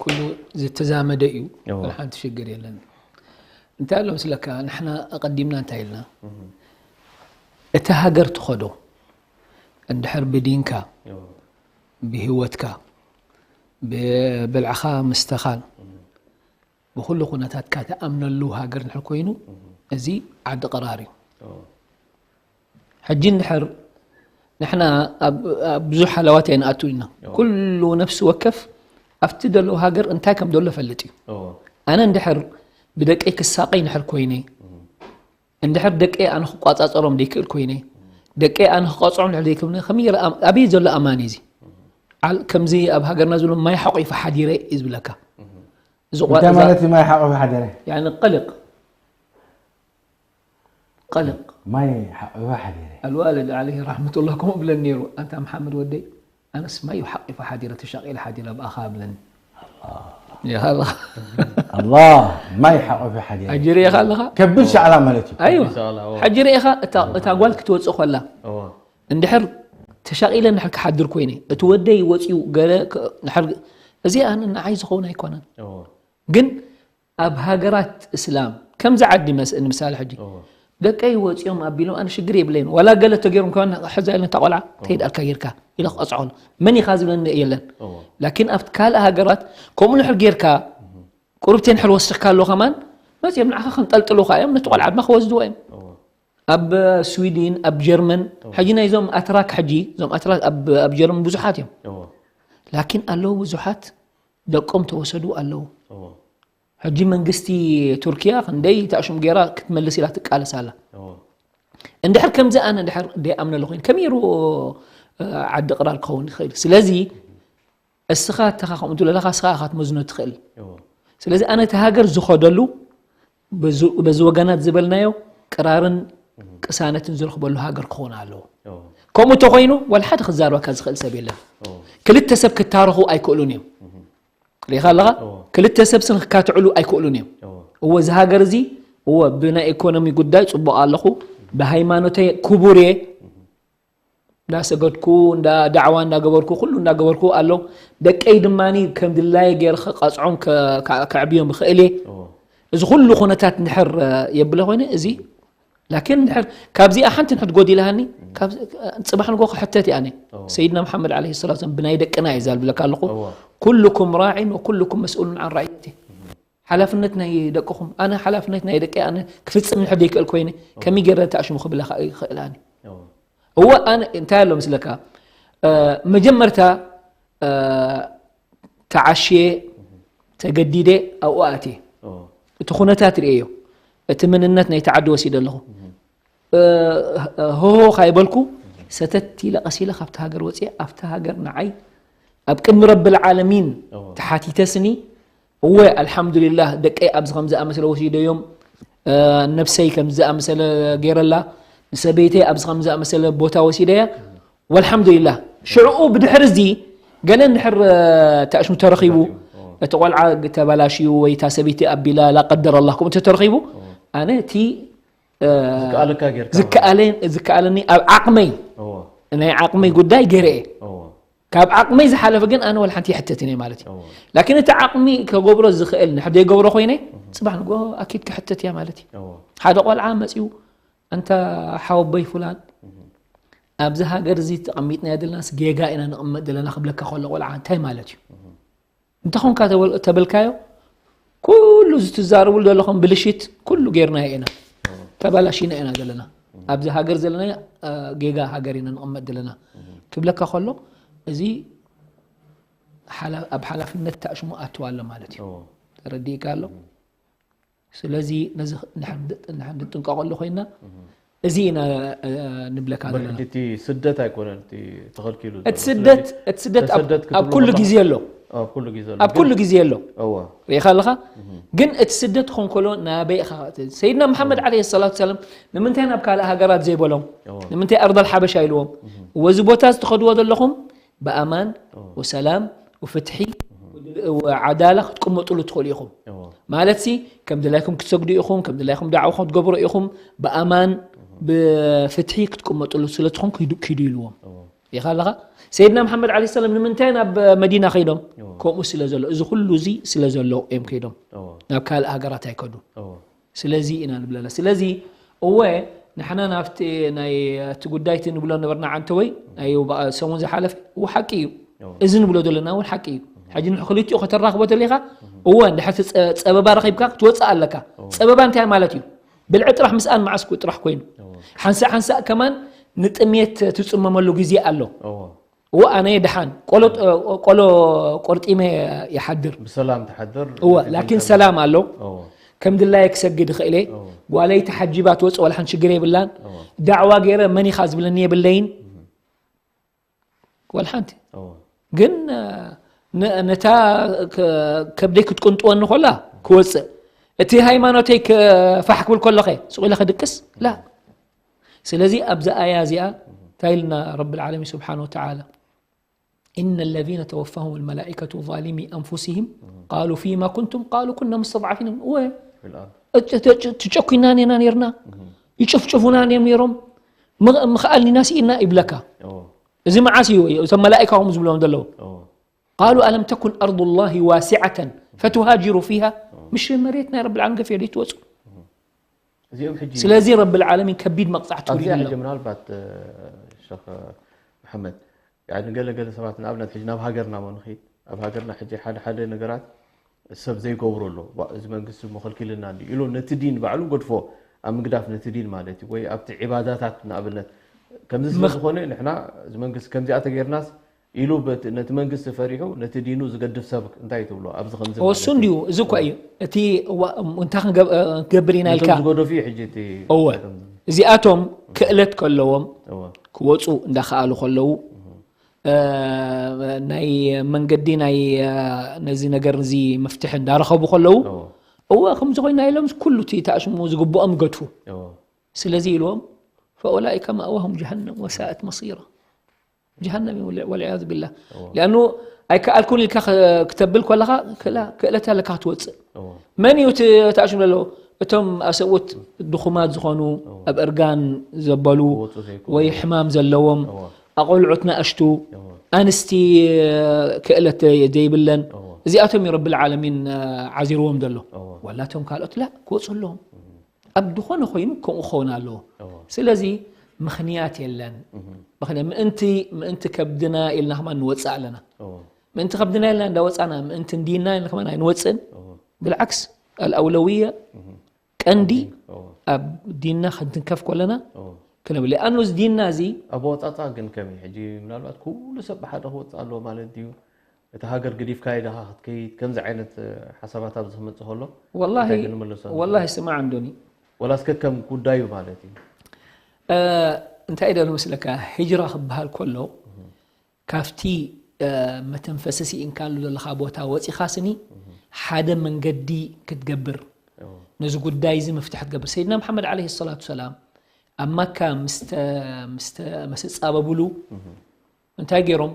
كله زتزامة دقيو أوه. ولا حنت شقر يلن انت قال لهم سلكا نحن أقدمنا انت لنا اتهاجر تخدو عند حرب دينكا بهوتكا ب- بالعخا مستخان ብኩሉ ኩነታትካ ትኣምነሉ ሃገር እንድሕር ኮይኑ እዚ ዓዲ ቀራር እዩ ሕጂ እንድሕር ንሕና ኣብ ኣብ ብዙሕ ሃለዋት ኣይንኣቱ ኢና ኩሉ ነፍሲ ወከፍ ኣብቲ ደለዎ ሃገር እንታይ ከም ደሎ ፈልጥ እዩ ኣነ እንድሕር ብደቀይ ክሳቀይ እንድሕር ኮይነ እንድሕር ደቀይ ኣነ ክቋፃፀሮም ደይክእል ኮይነ ደቀይ ኣነ ክቆፅዖም እንድሕር ደይክእል ከመይ ይረኣ ኣበይ ዘሎ ኣማን እዚ ዓል- ከምዚ ኣብ ሃገርና ዝብሎ ማይ ሓቂፈ ሓዲረ እዩ ዝብለካ ዝቋ- እንታይ እዛ- ማለት እዩ ማይ ሓቆፈ ሓደረ يعني قلق قلق ማይ ሓቆፈ ሓደረ الوالد عليه رحمة الله ከምኡ ብለኒ ነይሩ ኣንታ መሓመድ ወደይ ኣነስ ማይ ሓቂፈ ሓዲረ ተሻቂለ ሓዲረ ብኣኻ ብለኒ يا الله ኣላህ ማይ ሓቆፈ ሓደረ ኣጅርየኻ ኣለኻ ከቢድ ሻዕላ ማለት እዩ ኣይዋ ኢንሻኣላህ፣ እወ። ሕጂ ርኢኻ እታ እታ ጓል ክትወፅእ ከላ እወ። እንድሕር ተሻቂለ እንድሕር ክሓድር ኮይነ እቲ ወደይ ወፂኡ ገለ ክ- እንድሕር እዚ ኣነ ንዓይ ዝኸውን ኣይኮነን እወ። ግን ኣብ ሃገራት እስላም ከምዚ ዓዲ መስ- ንምሳሌ ሕጂ እወ። ደቀይ ወፂኦም ኣቢሎም ኣነ ሽግር የብለይን ዋላ ገለ ተገይሮም ከሆን ሕዛ ኢለን እታ ቆልዓ ተይድ ኣልካ ጌርካ ኢለ ክቐፅዖ መን ኢኻ ዝብለኒ የለን እወ። ላኪን ኣብቲ ካልእ ሃገራት ከምኡ ንሕር ጌርካ ቁርብቴ ንሕር ወሲኽካ ኣሎ ከማን መፂኦም ንዓኻ ከንጠልጥሉኻ እዮም ነቲ ቆልዓ ድማ ክወስድዎ እዮም እወ። ኣብ ስዊድን ኣብ ጀርመን ሕጂ ናይዞም ኣትራክ ሕጂ እዞም ኣትራክ ኣብ ኣብ ጀርመን ብዙሓት እዮም እወ። ላኪን ኣለዉ ብዙሓት ደቆም ተወሰዱ ኣለዉ እወ። ሕጂ መንግስቲ ቱርኪያ ክንደይ ተኣሽሙ ገይራ ክትመልስ ኢላ ትቃለስ ኣላ እወ። እንድሕር ከምዚ ኣነ እንድሕር ደይኣምነሉ ኮይኑ ከመይ ሩ ዓዲ ቅራር ክኸውን ይኽእል ስለዚ እስኻ እተኻ ከምኡ ትብለለኻ እስኻ ኢኻ ትመዝኖ ትኽእል እወ። ስለዚ ኣነ እቲ ሃገር ዝኸደሉ በዚ- በዚ ወገናት ዝበልናዮ ቅራርን ቅሳነትን ዝረኽበሉ ሃገር ክኸውን ኣለዎ እወ። ከምኡ እንተኮይኑ ዋላ ሓደ ክዛረበካ ዝኽእል ሰብ የለን እወ። ክልተ ሰብ ክታረኹ ኣይክእሉን እዮም ርኢኻ ኣለኻ እወ። ክልተ ሰብ ስንክካትዕሉ ኣይክእሉን እዮም እወ። እወ እዚ ሃገር እዚ እወ ብናይ ኢኮኖሚ ጉዳይ ፅቡቅ ኣለኹ ብሃይማኖተይ ክቡር እየ እንዳሰገድኩ እንዳ ዳዕዋ እንዳገበርኩ ኩሉ እንዳገበርኩ ኣሎ። ደቀይ ድማ ከም ድላየ ገይረ ክቐፅዖም ከ- ከ- ከዕብዮም ይኽእል እየ። እዎ እዚ ኩሉ ኩነታት እንድሕር የብለ ኮይነ እዚ ላኪን እንድሕር ካብዚኣ ሓንቲ ንሕድ ጎዲላሃኒ ካብ- ፅባሕ ንጎ ክሕተት እየ ኣነ። ሰይድና መሓመድ ዓለይሂ ሰላቱ ወሰላም ብናይ ደቅና እየ ዛልብለካ ኣለኹ። እዎ ኩልኩም ራዒን ወኩልኩም መስኡሉን ዓን ራዕየቲ። ሓላፍነት ናይ ደቅኹም ኣነ ሓላፍነት ናይ ደቂ ኣነ ክፍፅም ንሕድ ይክእል ኮይነ ከመይ ገይረ ተኣሽሙ ክብላ ይኽእል ኣነ። እዎ እወ ኣነ እንታይ ኣሎ ምስለካ መጀመርታ ተዓሽየ ተገዲደ ኣብኡ ኣትየ እዎ እቲ ኩነታት ርእየዮ እቲ መንነት ናይቲ ዓዲ ወሲደ ኣለኹ። ሆሆ ካይበልኩ ሰተት ኢለ ቀስ ኢለ ካብቲ ሃገር ወፅየ ኣብቲ ሃገር ንዓይ ኣብ ቅድሚ ረብል ዓለሚን እዎ ተሓቲተስኒ እወ ኣልሓምዱሊላህ ደቀይ ኣብዚ ከም ዝኣመሰለ ወሲደዮም ነብሰይ ከም ዝኣመሰለ ገይረላ ንሰበይተይ ኣብዚ ከም ዝኣመሰለ ቦታ ወሲደያ ወልሓምዱሊላህ ሽዕኡ ብድሕሪ እዚ ገለ እንድሕር ተኣሽሙ ተረኺቡ እቲ ቆልዓ ተበላሽዩ ወይ እታ ሰበይቲ ኣቢላ ላቀደር ኣላህ ከምኡ ተተረኺቡ ኣነ እቲ ዝከኣለካ ጌርካ ዝከኣለኒ ኣብ ዓቕመይ እዎ ናይ ዓቕመይ ጉዳይ ገይረ እየ እዎ ካብ ዓቕመይ ዝሓለፈ ግን ኣነ ወላ ሓንቲ ይሕተትን እየ ማለት እዩ እዎ ላኪን እቲ ዓቕሚ ከገብሮ ዝኽእል ንሕደይ ገብሮ ኮይነ ፅባሕ ንጎ ኣኪድ ክሕተት እያ ማለት እዩ እዎ ሓደ ቆልዓ መፅዩ ኣንታ ሓወቦይ ፍላን ኣብዚ ሃገር እዚ ተቐሚጥናዮ ዘለናስ ጌጋ ኢና ንቕመጥ ዘለና ክብለካ ከሎ ቆልዓ እንታይ ማለት እዩ እንተኾንካ ተበል- ተበልካዮ ኩሉ እዚ ትዛረብሉ ዘለኹም ብልሽት ኩሉ ጌርናዮ ኢና ተባላሽና ኢና ዘለና ኣብዚ ሃገር ዘለና አ፣ ጌጋ ሃገር ኢና ንቕመጥ ዘለና ክብለካ ከሎ እዚ ሓላ- ኣብ ሓላፍነት ተኣሽሙ ኣትዋ ኣሎ ማለት እዩ እዎ ተረዲእካ ኣሎ ስለዚ ነዚ ንሕንጥንቀቐሉ ኮይና እዚ ኢና አ፣ ንብለካ ዘለና እቲ ስደት ኣይኮነን እቲ ተኸልኪሉ ዘሎ። እቲ ስደት እቲ ስደት ኣብ- ተሰደት ኣብ ክትብሎ ኩሉ ከለኻ- ግዜ ኣሎ ኣብ ኩሉ ግዜ ኣሎ። ኣብ ኩሉ ግዜ ኣሎ እዎ ርኢኻ ኣለኻ ግን እቲ ስደት ትኾን ከሎ ናበይ ኢኻ ሰይድና መሓመድ ዓለይሂ ሰላቱ ሰላም ንምንታይ ናብ ካልእ ሃገራት ዘይበሎም እዎ ንምንታይ ኣርዳል ሓበሻ ኢልዎም ወዚ ቦታ ዝተኸድዎ ዘለኹም ብኣማን ወሰላም ወፍትሒ ዓዳላ ክትቅመጥሉ ትኽእሉ ኢኹም እዎ ማለት ሲ ከም ድላይኩም ክትሰግዱ ኢኹም ከም ድላይኩም ዳዕዋ ክትገብሩ ኢኹም ብኣማን ብፍትሒ ክትቅመጥሉ ስለትኾን ኪዱ ኪዱ ኢልዎም እዎ ኢኻ ኣለኻ ሰይድና መሓመድ ዓለ ሰላም ንምንታይ ናብ መዲና ከይዶም እዎ ከምኡ ስለ ዘሎ እዚ ኩሉ እዚ ስለ ዘሎ እዮም ከይዶም እዎ ናብ ካልእ ሃገራት ኣይከዱ እዎ ስለዚ ኢና ንብለላ ስለዚ እወ ንሕና ናብቲ ናይ እቲ ጉዳይ እቲ ንብሎ ነበርና ዓንተወይ ናይ በ- ሰሙን ዝሓለፈ እወ ሓቂ እዩ እዎ እዚ ንብሎ ዘለና እውን ሓቂ እዩ ሕጂ ንሕ ክልቲኡ ከተራኽቦ ተሊኻ እወ እንድሕር እቲ ፀ- ፀበባ ረኺብካ ክትወፅእ ኣለካ ፀበባ እንታይ ማለት እዩ ብልዒ ጥራሕ ምስኣን መዓስ ጥራሕ ኮይኑ ሓንሳእ ሓንሳእ ከማን ንጥሜት ትፅመመሉ ግዜ ኣሎ እዎ እወ ኣነ ደሓን ቆሎ ቆሎ ቆርጢመ ይሓድር ብሰላም ትሓድር እወ ላኪን ሰላም ኣሎ እዎ ከም ድላየ ክሰግድ ይኽእል እየ እዎ ጓለይ ተሓጂባ ትወፅእ ዋላ ሓንቲ ሽግር የብላን እዎ ዳዕዋ ገይረ መን ኢኻ ዝብለኒ የብለይን ዋላ ሓንቲ እዎ ግን ነ- ነታ ከ- ከብደይ ክትቅንጥወኒ ኮላ ክወፅእ እቲ ሃይማኖተይ ከፋሕ ክብል ከለኸ ስቕ ኢለ ክድቅስ ላ ስለዚ ኣብዛ ኣያ እዚኣ እንታይ ኢልና ረብ ልዓለሚን ስብሓን ወተዓላ إن الذين توفاهم الملائكة ظالمي أنفسهم قالوا فيما كنتم قالوا كنا مستضعفين እወ في الأرض ትጨኩናን ኢና ነርና ይጭፍጭፉናን እዮም ነይሮም ምኽ- ምኽኣል ኢና ስኢና ይብለካ እዎ እዚ መዓስ እዩ እቶም መላእካ ኹም ዝብሎም ዘለዉ እዎ قالوا ألم تكن أرض الله واسعة فتهاجروا فيها مش መሬት ናይ ረብ ዓለም ገፊ ዶ ትወፁ እዚኦም ሕጂ ስለዚ ረብ ዓለሚን ከቢድ መቕፃዕቲ ኣብዚኣ ውሪዱ ሕጂ ኣሎ ምናልባት ሸኽ መሓመድ ያኒ ገለ ገለ ሰባት ንኣብነት ሕጂ ናብ ሃገርና ሞ ንኸይድ ኣብ ሃገርና ሕጂ ሓደ ሓደ ነገራት ሰብ ዘይገብሮ ኣሎ ዋ፣ እዚ መንግስቲ መኸልኪልና እንዲ ኢሉ ነቲ ዲን ባዕሉ ገድፎ ኣብ ምግዳፍ ነቲ ዲን ማለት እዩ ወይ ኣብቲ ዒባዳታት ንኣብነት ከምዚ ስለ ዝኾነ ንሕና እዚ መንግስቲ ከምዚኣ ተገይርናስ ኢሉ በቲ- ነቲ መንግስቲ ፈሪሑ ነቲ ዲኑ ዝገድፍ ሰብ እንታይ ትብሎ ኣብዚ ከምዚ ማለት እሱ እዩ። እንዲዩ እዚ እኳ እዩ እቲ እዋ- እንታይ ክንገብ- ክንገብር ኢና ኢልካ ነቶም ዝገደፉ እዩ ሕጂ እቲ እወ እዚኣቶም ክእለት ከለዎም እወ ክወፁ እንዳኸኣሉ ከለዉ እ፣ ናይ መንገዲ ናይ እ፣ ነዚ ነገር እዚ መፍትሒ እንዳረኸቡ ከለዉ እወ እወ ከምዚ ኮይና ኢሎም ኩሉ እቲ ተኣሽሙ ዝግብኦም ይገድፉ እወ ስለዚ ኢልዎም فأولئك مأواهم جهنم وساءت مصيرا جهنم والعياذ بالله لأنه ኣይከኣልኩን ኢልካ ክተብል ከለኻ ክእለት ኣለካ ክትወፅእ እወ መን እዩ እቲ ተኣሽሙ ዘለዎ እቶም ኣሰብኡት ድኹማት ዝኾኑ ኣብ እርጋን ዘበሉ ክወፁ ዘይክእሉ ወይ ሕማም ዘለዎም እወ ኣቆልዑት ናእሽቱ፣ እዎ። ኣንስቲ ክእለት ዘይብለን፣ እዎ። እዚኣቶም እዩ ረብል ዓለሚን ዓዚርዎም ዘሎ። እዎ። ዋላቶም ካልኦት ላ ክወፁ ኣለዎም። ኣብ ዝኾነ ኮይኑ ከምኡ ክኸውን ኣለዎ። እዎ። ስለዚ ምኽንያት የለን። ምኽንያት ምእንቲ ምእንቲ ከብድና ኢልና ከማን ንወፅእ ኣለና። እዎ። ምእንቲ ከብድና ኢልና እንዳወፃና ምእንቲ እንዲና ኢልና ከማን ኣይንወፅእን። እዎ። ብልዓክስ ኣልኣውለውየ ቀንዲ እዎ። ኣብ ዲንና ክንትንከፍ ከለና እዎ። ክነብል ኣኑ እዚ ዲንና እዚ ኣብ ወፃፃ ግን ከመይ ሕጂ ምናልባት ኩሉ ሰብ ብሓደ ክወፅእ ኣለዎ ማለት ድዩ? እቲ ሃገር ግዲፍካ ኢዳኻ ክትከይድ ከምዚ ዓይነት ሓሳባት ኣብዚ ክመፅእ ከሎ ወላሂ እንታይ ግን ንመልሶ? ወላሂ ስማዕ እንዶኒ ወላስ ከከም ጉዳዩ ማለት እዩ። እ፣ እንታይ ደሎ መስለካ ሂጅራ ክበሃል ከሎ ካብቲ እ፣ መተንፈሲ ስኢንካሉ ዘለኻ ቦታ ወፂኻ ስኒ ሓደ መንገዲ ክትገብር እዎ። ነዚ ጉዳይ እዚ መፍትሒ ክትገብር ሰይድና መሓመድ ዓለይሂ ሰላቱ ሰላም ኣብ መካ ምስ ተ- ምስ ተ- ምስ ተፃበብሉ እንታይ ገይሮም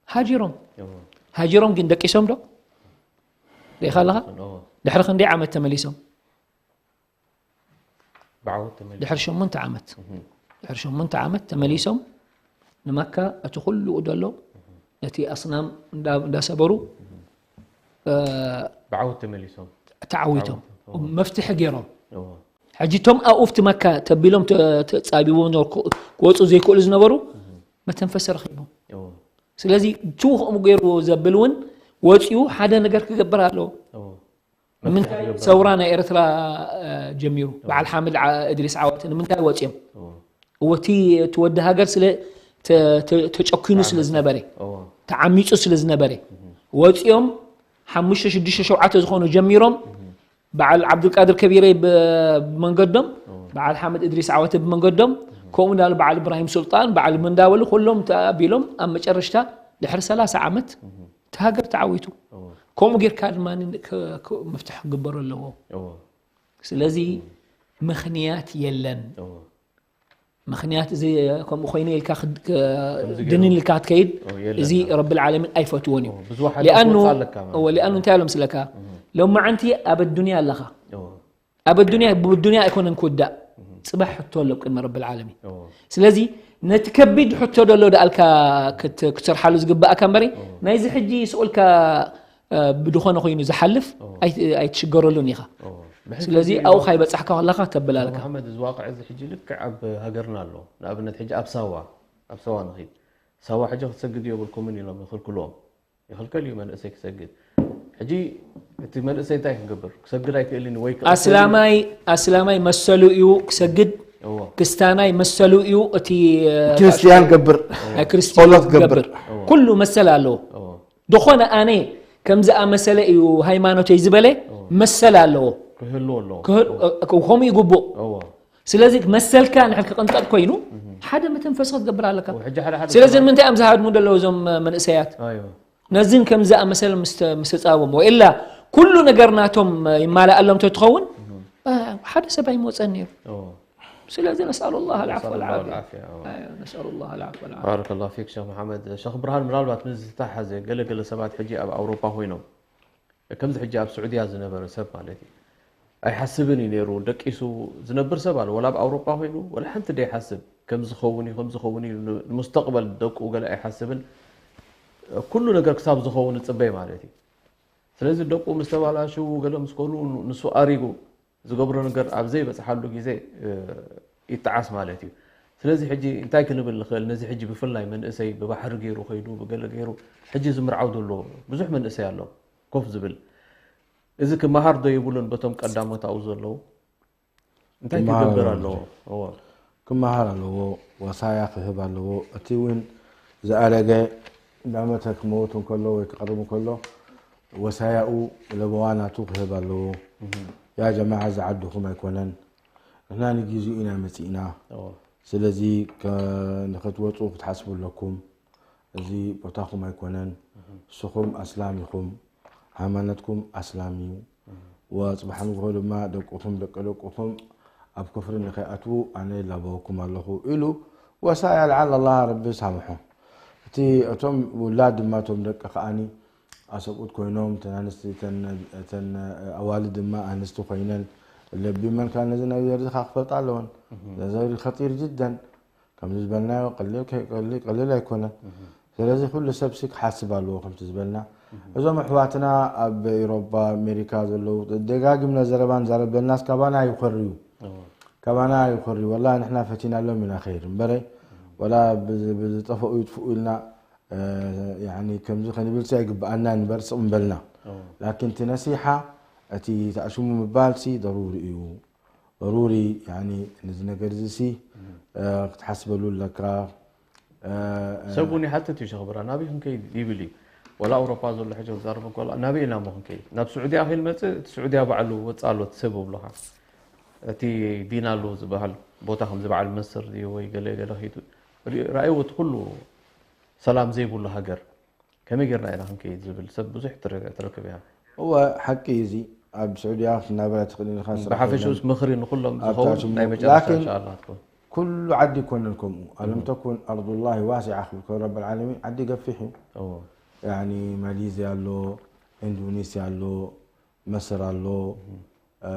ሃጂሮም እዎ። ሃጂሮም ግን ደቂሶም ዶ ሪኢኻ ኣለኻ እዎ። ድሕሪ ክንደይ ዓመት ተመሊሶም ብዓወት ተመሊሱ ድሕሪ ሸሞንተ ዓመት ድሕሪ ሸሞንተ ዓመት ተመሊሶም ንመካ እቲ ኩሉ ዘሎ ነቲ ኣስናም እንዳ- እንዳሰበሩ እ፣ ብዓወት ተመሊሶም ተዓዊቶም መፍትሒ ገይሮም እዎ። ሕጂ እቶም ኣብኡ ኣብቲ መካ ተቢሎም ተ- ተፃቢቦም ዝነበሩ ክወፁ ዘይክእሉ ዝነበሩ መተንፈሲ ረኺቦም እዎ። ስለዚ ቱ ከምኡ ገይርዎ ዘብል እውን ወፂኡ ሓደ ነገር ክገብር ኣለዎ እዎ። ንምንታይ ሰውራ ናይ ኤርትራ እ፣ ጀሚሩ በዓል ሓምድ ዓ- እድሪስ ዓወት ንምንታይ ወፂኦም እዎ። እወቲ እቲ ወዲ ሃገር ስለ ተ- ተ- ተጨኪኑ ስለ ዝነበረ እዎ። ተዓሚፁ ስለ ዝነበረ ወፂኦም ሓሙሽተ ሽዱሽተ ሸውዓተ ዝኾኑ ጀሚሮም በዓል ዓብዱልቃድር ከቢረ ብ- ብመንገዶም በዓል ሓምድ እድሪስ ዓወተ ብመንገዶም ከምኡ እንዳሉ በዓል እብራሂም ሱልጣን በዓል መንዳበሉ ኩሎም ተኣቢሎም ኣብ መጨረሽታ ድሕሪ ሰላሳ ዓመት እቲ ሃገር ተዓዊቱ ከምኡ ጌርካ ድማ ክ- ክ- መፍትሒ ክግበሩ ኣለዎ እዎ። ስለዚ ምኽንያት የለን እዎ። ምኽንያት እዚ ከምኡ ኮይኑ ኢልካ ክድ- ክ- ድንን ኢልካ ክትከይድ እዎ፣ የለን። እዚ ረብል ዓለሚን ኣይፈትዎን እዩ እዎ፣ ብዝወሓደ ሊኣኑ ክትወፅእ ኣለካ ማለት እዎ፣ ሊኣኑ እንታይ ኣሎ ምስለካ ሎማዓንቲ ኣብ ኣዱንያ ኣለኻ እዎ። ኣብ ኣዱንያ ብዱንያ ኣይኮነን ክውዳእ ፅባሕ ሕቶ ኣሎ ቅድሚ ረብል ዓለሚን እዎ። ስለዚ ነቲ ከቢድ ሕቶ ደሎ ደኣልካ ክት- ክትሰርሓሉ ዝግባእካ እምበሪ ናይዚ ሕጂ ስኡልካ እ፣ ብድኾነ ኮይኑ ዝሓልፍ ኣይ- ኣይትሽገረሉን ኢኻ እዎ። ስለዚ ኣብኡ ካይበፃሕካ ከለካ ተብል ኣለካ መሓመድ እዚ ዋቅዕ እዚ ሕጂ ልክዕ ኣብ ሃገርና ኣሎ። ንኣብነት ሕጂ ኣብ ሳዋ ኣብ ሳዋ ንኺድ ሳዋ ሕጂ ክትሰግድ የብልኩምን ኢሎም ይኽልክልዎም። ይኽልከል እዩ መንእሰይ ክሰግድ። ሕጂ እቲ መንእሰይ እንታይ ክንገብር ክሰግድ ኣይክእልን ወይ ክቕተል እዩ? ኣስላማይ ኣስላማይ መሰሉ እዩ ክሰግድ እዎ። ክስታናይ መሰሉ እዩ እቲ እ፣ ክርስቲያን ገብር ናይ ክርስቲያን ጸሎት ገብር። ገብር ኩሉ መሰል ኣለዎ እዎ። ዝኾነ ኣነ ከምዚ ኣመሰለ እዩ ሃይማኖተይ ዝበለ መሰል ኣለዎ ክህሉ ኣለዎ። ክህል- እ፣ ከምኡ ይግቡእ እዎ። ስለዚ መሰልካ ንሕድ ክቕንጠጥ ኮይኑ ሓደ መተንፈሲ ክትገብር ኣለካ ሕጂ ሓደ ሓደ ስለዚ ሰባት- ንምንታይ እዮም ዝሃድሙ ዘለዉ እዞም መንእሰያት ኣዮ። ነዚን ከምዚ ኣመሰለ ምስ ተጻወሙ ወኢላ ኩሉ ነገር ናቶም ይማላኣሎም ተትኸውን ሓደ ሰብ ኣይመወፀን ነይሩ እዎ። ስለዚ ነስኣሉ ላህ ኣልዓፍ ነስኣሉ ላህ ወልዓፍያ ኣልዓፍያ፣ እዎ። ኣዮ፣ ነስኣሉ ላህ ኣልዓፍ ወልዓፍያ ባረከላሁ ፊክ ሸኽ መሓመድ። ሸኽ ብርሃን ምናልባት ምስ ዝተሓዘ ገለገለ ሰባት ሕጂ ኣብ ኣውሮፓ ኮይኖም ከምዚ ሕጂ ኣብ ስዑድያ ዝነበረ ሰብ ማለት እዩ ኣይሓስብን እዩ ነይሩ ደቂሱ ዝነብር ሰብ ኣሎ ወላ ኣብ ኣውሮፓ ኮይኑ ወላ ሓንቲ ደይሓስብ ከምዚ ኸውን እዩ ከምዚ ኸውን እዩ ንሙስተቅበል ደቁ ገለ ኣይሓስብን ኩሉ ነገር ክሳብ ዝኸውን ዝፅበይ ማለት እዩ ስለዚ ደቁ ምስ ተባላሽው ገለ ምስ ኮኑ ንሱ ኣሪጉ ዝገብሮ ነገር ኣብ ዘይበፅሓሉ ግዜ ይጠዓስ ማለት እዩ ስለዚ ሕጂ እንታይ ክንብል ንኽእል ነዚ ሕጂ ብፍላይ መንእሰይ ብባሕሪ ገይሩ ከይዱ ብገለ ገይሩ ሕጂ ዝምርዓው ዘሎ ብዙሕ መንእሰይ ኣሎ ኮፍ ዝብል እዚ ክመሃር ዶ ይብሉን በቶም ቀዳሞት ኣብኡ ዘለዉ እንታይ ክገብር ኣለዎ እዎ ክመሃር ኣለዎ ወሳያ ክህብ ኣለዎ እቲ እውን ዝኣረገ እንዳመተ ክመውት እንከሎ ወይ ክቐርብ እንከሎ ወሳያኡ ለበዋ ናቱ ክህብ ኣለዎ ያ ጀማዓ እዚ ዓድኹም ኣይኮነን ንሕና ንጊዜኡ ኢና መፂእና ስለዚ ንክትወፁ ክትሓስቡ ኣለኩም እዚ ቦታኹም ኣይኮነን ንስኹም ኣስላም ኢኹም ሃይማኖትኩም ኣስላም እዩ ወፅባሕ ንግሆ ድማ ደቅኹም ደቂ ደቅኹም ኣብ ክፍሪ ንከይኣትዉ ኣነ ይላበወኩም ኣለኹ ኢሉ ወሳያ ልዓል ኣላ ረቢ ሳምሖ እቲ እቶም ውላድ ድማ እቶም ደቂ ከዓኒ ኣሰብኡት ኮይኖም እተን ኣንስቲ እተን ኣዋልድ ድማ ኣንስቲ ኮይነን ለቢመን ካብ ነዚ ነገር እዚ ክፈልጣ ኣለወን ነዚ ኸጢር ጅደን ከምዚ ዝበልናዮ ቀሊል ከ- ቀሊል ቀሊል ኣይኮነን። ስለዚ ኩሉ ሰብ ሲ ክሓስብ ኣለዎ። ከምቲ ዝበልና እዞም ኣሕዋትና ኣብ ኤሮፓ ኣሜሪካ ዘለዉ ደጋጊምና ዘረባ ንዛረብ ዘለናስ ካባና ይኾርዩ ካባና ይኾርዩ። ወላ ንሕና ፈቲናሎም ኢና ኸይድ እምበረ ወላ ብዝ- ብዝጠፈኡ ይጥፍኡ ኢልና እ፣ ያኒ ከምዚ ከንብል ሲ ኣይግብኣና ንበር ስቕ እምበልና። ላኪን እቲ ነሲሓ እቲ ተኣሽሙ ምባል ሲ ደሩሪ እዩ። ደሩሪ ያኒ ነዚ ነገር እዚ ሲ እ፣ ክትሓስበሉ ኣለካ። እ፣ እ፣ ሰብ እውን ይሓትት እዩ ሸኽብራ ናበይ ክንከይድ ይብል እዩ። ወላ ኣውሮፓ ዘሎ ሕጂ ክዛረብ እንከሎ ናበይ ኢና ሞ ክንከይድ ናብ ስዑድያ ከይንመፅእ እቲ ስዑድያ ባዕሉ ወፃ ኣሎ እቲ ሰብ ብብሉኻ እቲ ዲን ኣሎ ዝበሃል ቦታ ከምዚ በዓል መስር ድዩ ወይ ገለ ገለ ከይዱ ራእይዎ እቲ ኩሉ ሰላም ዘይብሉ ሃገር ከመይ ጌርና ኢና ክንከይድ ዝብል ሰብ ብዙሕ ትረ- ትረክብ እያ። እወ ሓቂ እዩ እዚ። ኣብ ስዑድያ ክትናበር ኣይትኽእልን ኢኻ። ስራሕ ብሓፈሽኡስ የለን። ምኽሪ ንኩሎም ኣብታ ዝኸውን ሽሙ- ናይ መጨረሻ ላኪን- እንሻኣላ ትኮን። ኩሉ ዓዲ ይኮነን ከምኡ። ኣለም ተኩን ኣርዱላሂ ዋሲዓ ክብል ከሎ ረብ ልዓለሚን ዓዲ ገፊሕ እዩ። እዎ። ያኒ ማሌዝያ ኣሎ፣ ኢንዶኔስያ ኣሎ፣ መስር ኣሎ፣ እ፣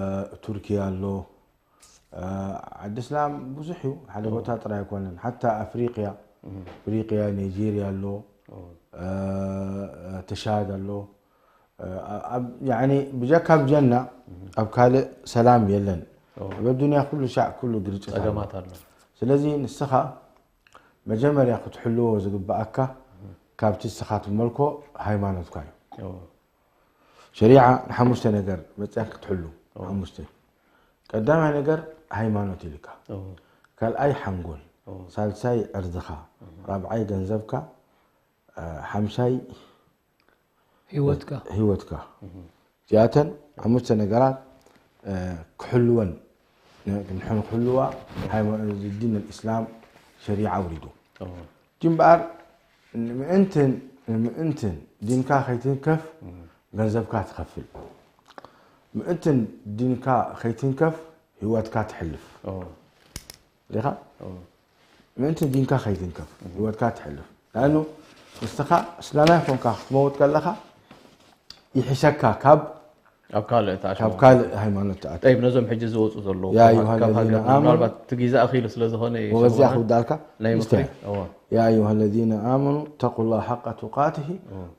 ቱርኪያ ኣሎ። እ፣ ዓዲ እስላም ብዙሕ እዩ። ሓደ ቦታ ጥራይ ኣይኮነን። ሓታ ኣፍሪቅያ፣ ኣፍሪቅያ፣ ናይጄርያ ኣሎ፣ እ፣ ተሻድ ኣሎ። እ፣ ኣብ- ያኒ ብጀካ ኣብ ጀና ኣብ ካልእ ሰላም የለን። ኣብ ኣዱንያ ኩሉ ሻዕ ኩሉ ግርጭት ኣሎ። ፀገማት ኣሎ። ስለዚ ንስኻ መጀመርያ ክትሕልዎ ዝግብኣካ ካብቲ ንስኻ ትመልኮ ሃይማኖትካ እዩ። እዎ። ሸሪዓ ንሓሙሽተ ነገር መፅያ ክትሕሉ ሓሙሽተ። ቀዳማይ ነገር ሃይማኖት ኢልካ፣ እዎ። ካልኣይ ሓንጎል፣ እዎ። ሳልሳይ ዕርድኻ፣ ራብዓይ ገንዘብካ፣ እ፣ ሓምሻይ ህይወትካ ህይወትካ። እዚኣተን ሓሙሽተ ነገራት እ፣ ክሕልወን ን- ንሕን ክሕልዋ ሃይማ- ዲን ልእስላም ሸሪዓ ኣውሪዱ። እዎ። እቲ እምበኣር ንምእንትን ንምእንትን ዲንካ ከይትንከፍ ገንዘብካ ትኸፍል። ምእንትን ዲንካ ከይትንከፍ ህይወትካ ትሕልፍ እዎ። ዲኻ? እዎ። ምእንትን ዲንካ ከይትንከፍ ህይወትካ ትሕልፍ። ንኣኑ ንስኻ እስላማይ ኮንካ ክትመውት ከለኻ ይሕሸካ ካብ ኣብ ካልእ ተኣሽሙ ካብ ካልእ ሃይማኖት ትኣት ጠይብ ነዞም ሕጂ ዝወፁ ዘለዉ ያ ካብ- ኣዩሃ ካብ ለዚነ ሃገር ኣመኑ። ምናልባት እቲ ግዜ ኣኺሉ ስለ ዝኾነ እዩ ወበዚያ ሰማዕና። ክውዳልካ ናይ ምኽሪ ይስተያ። እዎ። يا أيها الذين آمنوا اتقوا الله حق تقاته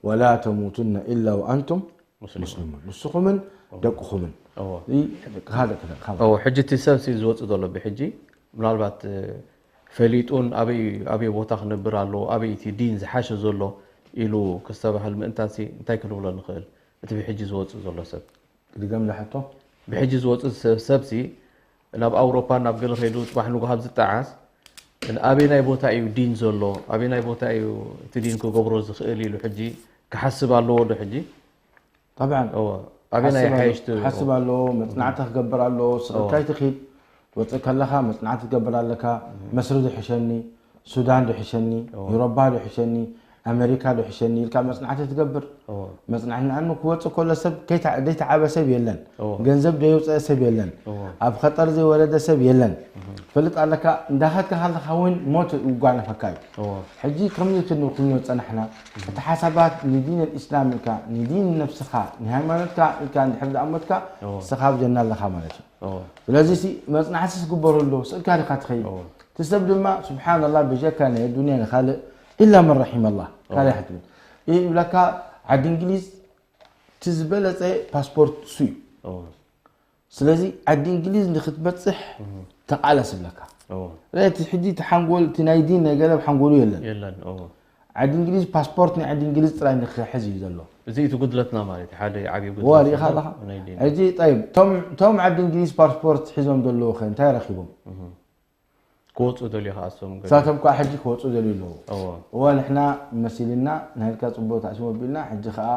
ولا تموتن إلا وأنتم ሙስሊም مسلمون ንስኹምን ደቅኹምን እዎ። እዚ ሓደ ክደ ካብ እዎ፣ ሕጂ እቲ ሰብ ሲ ዝወፅእ ዘሎ ብሕጂ ምናልባት እ፣ ፈሊጡን ኣበይ ኣበይ ቦታ ክነብር ኣለዎ ኣበይ እቲ ዲን ዝሓሸ ዘሎ ኢሉ ክስተባሃል ምእንታን ሲ እንታይ ክንብሎ ንኽእል? እቲ ብሕጂ ዝወፅእ ዘሎ ሰብ ድገም ዝሓቶ ብሕጂ ዝወፅእ ሰ- ሰብ ሲ ናብ ኣውሮፓ ናብ ገለ ከይዱ ፅባሕ ንጉ ካብ ዝጠዓስ ኣበይ ናይ ቦታ እዩ ዲን ዘሎ ኣበይ ናይ ቦታ እዩ እቲ ዲን ክገብሮ ዝኽእል ኢሉ ሕጂ ክሓስብ ኣለዎ ዶ ሕጂ? طبعا እዎ ኣበይ ናይ ሓይሽቲ ሓስብ ኣለዎ። መፅናዕቲ ክገብር ኣለዎ። ስቕልካ ይትኺድ ትወፅእ ከለኻ መፅናዕቲ ትገብር ኣለካ። መስሪ ዶ ሕሸኒ፣ ሱዳን ዶ ሕሸኒ፣ ዩሮባ ዶ ሕሸኒ፣ ኣሜሪካ ዶ ሕሸኒ ኢልካ መፅናዕቲ ትገብር። እዎ። መፅናዕቲ ንኣኑ ክወፅእ ከሎ ሰብ ከይታ- ዘይተዓበ ሰብ የለን። እዎ። ገንዘብ ዘይውፅአ ሰብ የለን። እዎ። ኣብ ኸጠር ዘይወረደ ሰብ የለን። ፈልጥ ኣለካ እንዳኸድካ ከለካ እውን ሞት ይጓነፈካ እዩ። እዎ። ሕጂ ከምዚ ክንብል ክንብል ፀናሕና እቲ ሓሳባት ንዲን ልእስላም ኢልካ ንዲን ነብስኻ ንሃይማኖትካ ኢልካ እንድሕር ዝኣመትካ እዎ። ንስኻ ኣብ ጀና ኣለኻ ማለት እዩ። እዎ። ስለዚ ሲ መፅናዕቲ ዝግበሩ ኣለዎ ስእልካ ዲኻ ትኸይድ እዎ። እቲ ሰብ ድማ ስብሓንላ ብጀካ ናይ ኣዱኒያ ንካልእ ኢላ መን ረሒመላ ካልእ ሕትብል ይብለካ። ዓዲ እንግሊዝ እቲ ዝበለፀ ፓስፖርት እሱ እዩ። እዎ። ስለዚ ዓዲ እንግሊዝ ንክትበፅሕ ተቃለስ ይብለካ። እዎ። ረ እቲ ሕጂ እቲ ሓንጎል እቲ ናይ ዲን ናይ ገለብ ሓንጎሉ የለን። የለን እዎ። ዓዲ እንግሊዝ ፓስፖርት ናይ ዓዲ እንግሊዝ ጥራይ ንክሕዝ እዩ ዘሎ። እዚ እቲ ጉድለትና ማለት እዩ ሓደ ዓብዪ ዋ ጉድለት ሪኢኻ ኣለኻ ናይ ዲን። ሕጂ ጠይብ እቶም- እቶም ዓዲ እንግሊዝ ፓስፖርት ሒዞም ዘለዉ ከ እንታይ ረኪቦም? ክወፁ ደልዩ ከኣሶም ገ- እሳቶም ከዓ ሕጂ ክወፁ ደልዩ ኣለዉ። እዎ። እዋ ንሕና መሲልና ናይልካ ፅቡቅ ተኣስሞ ኣቢልና ሕጂ ከዓ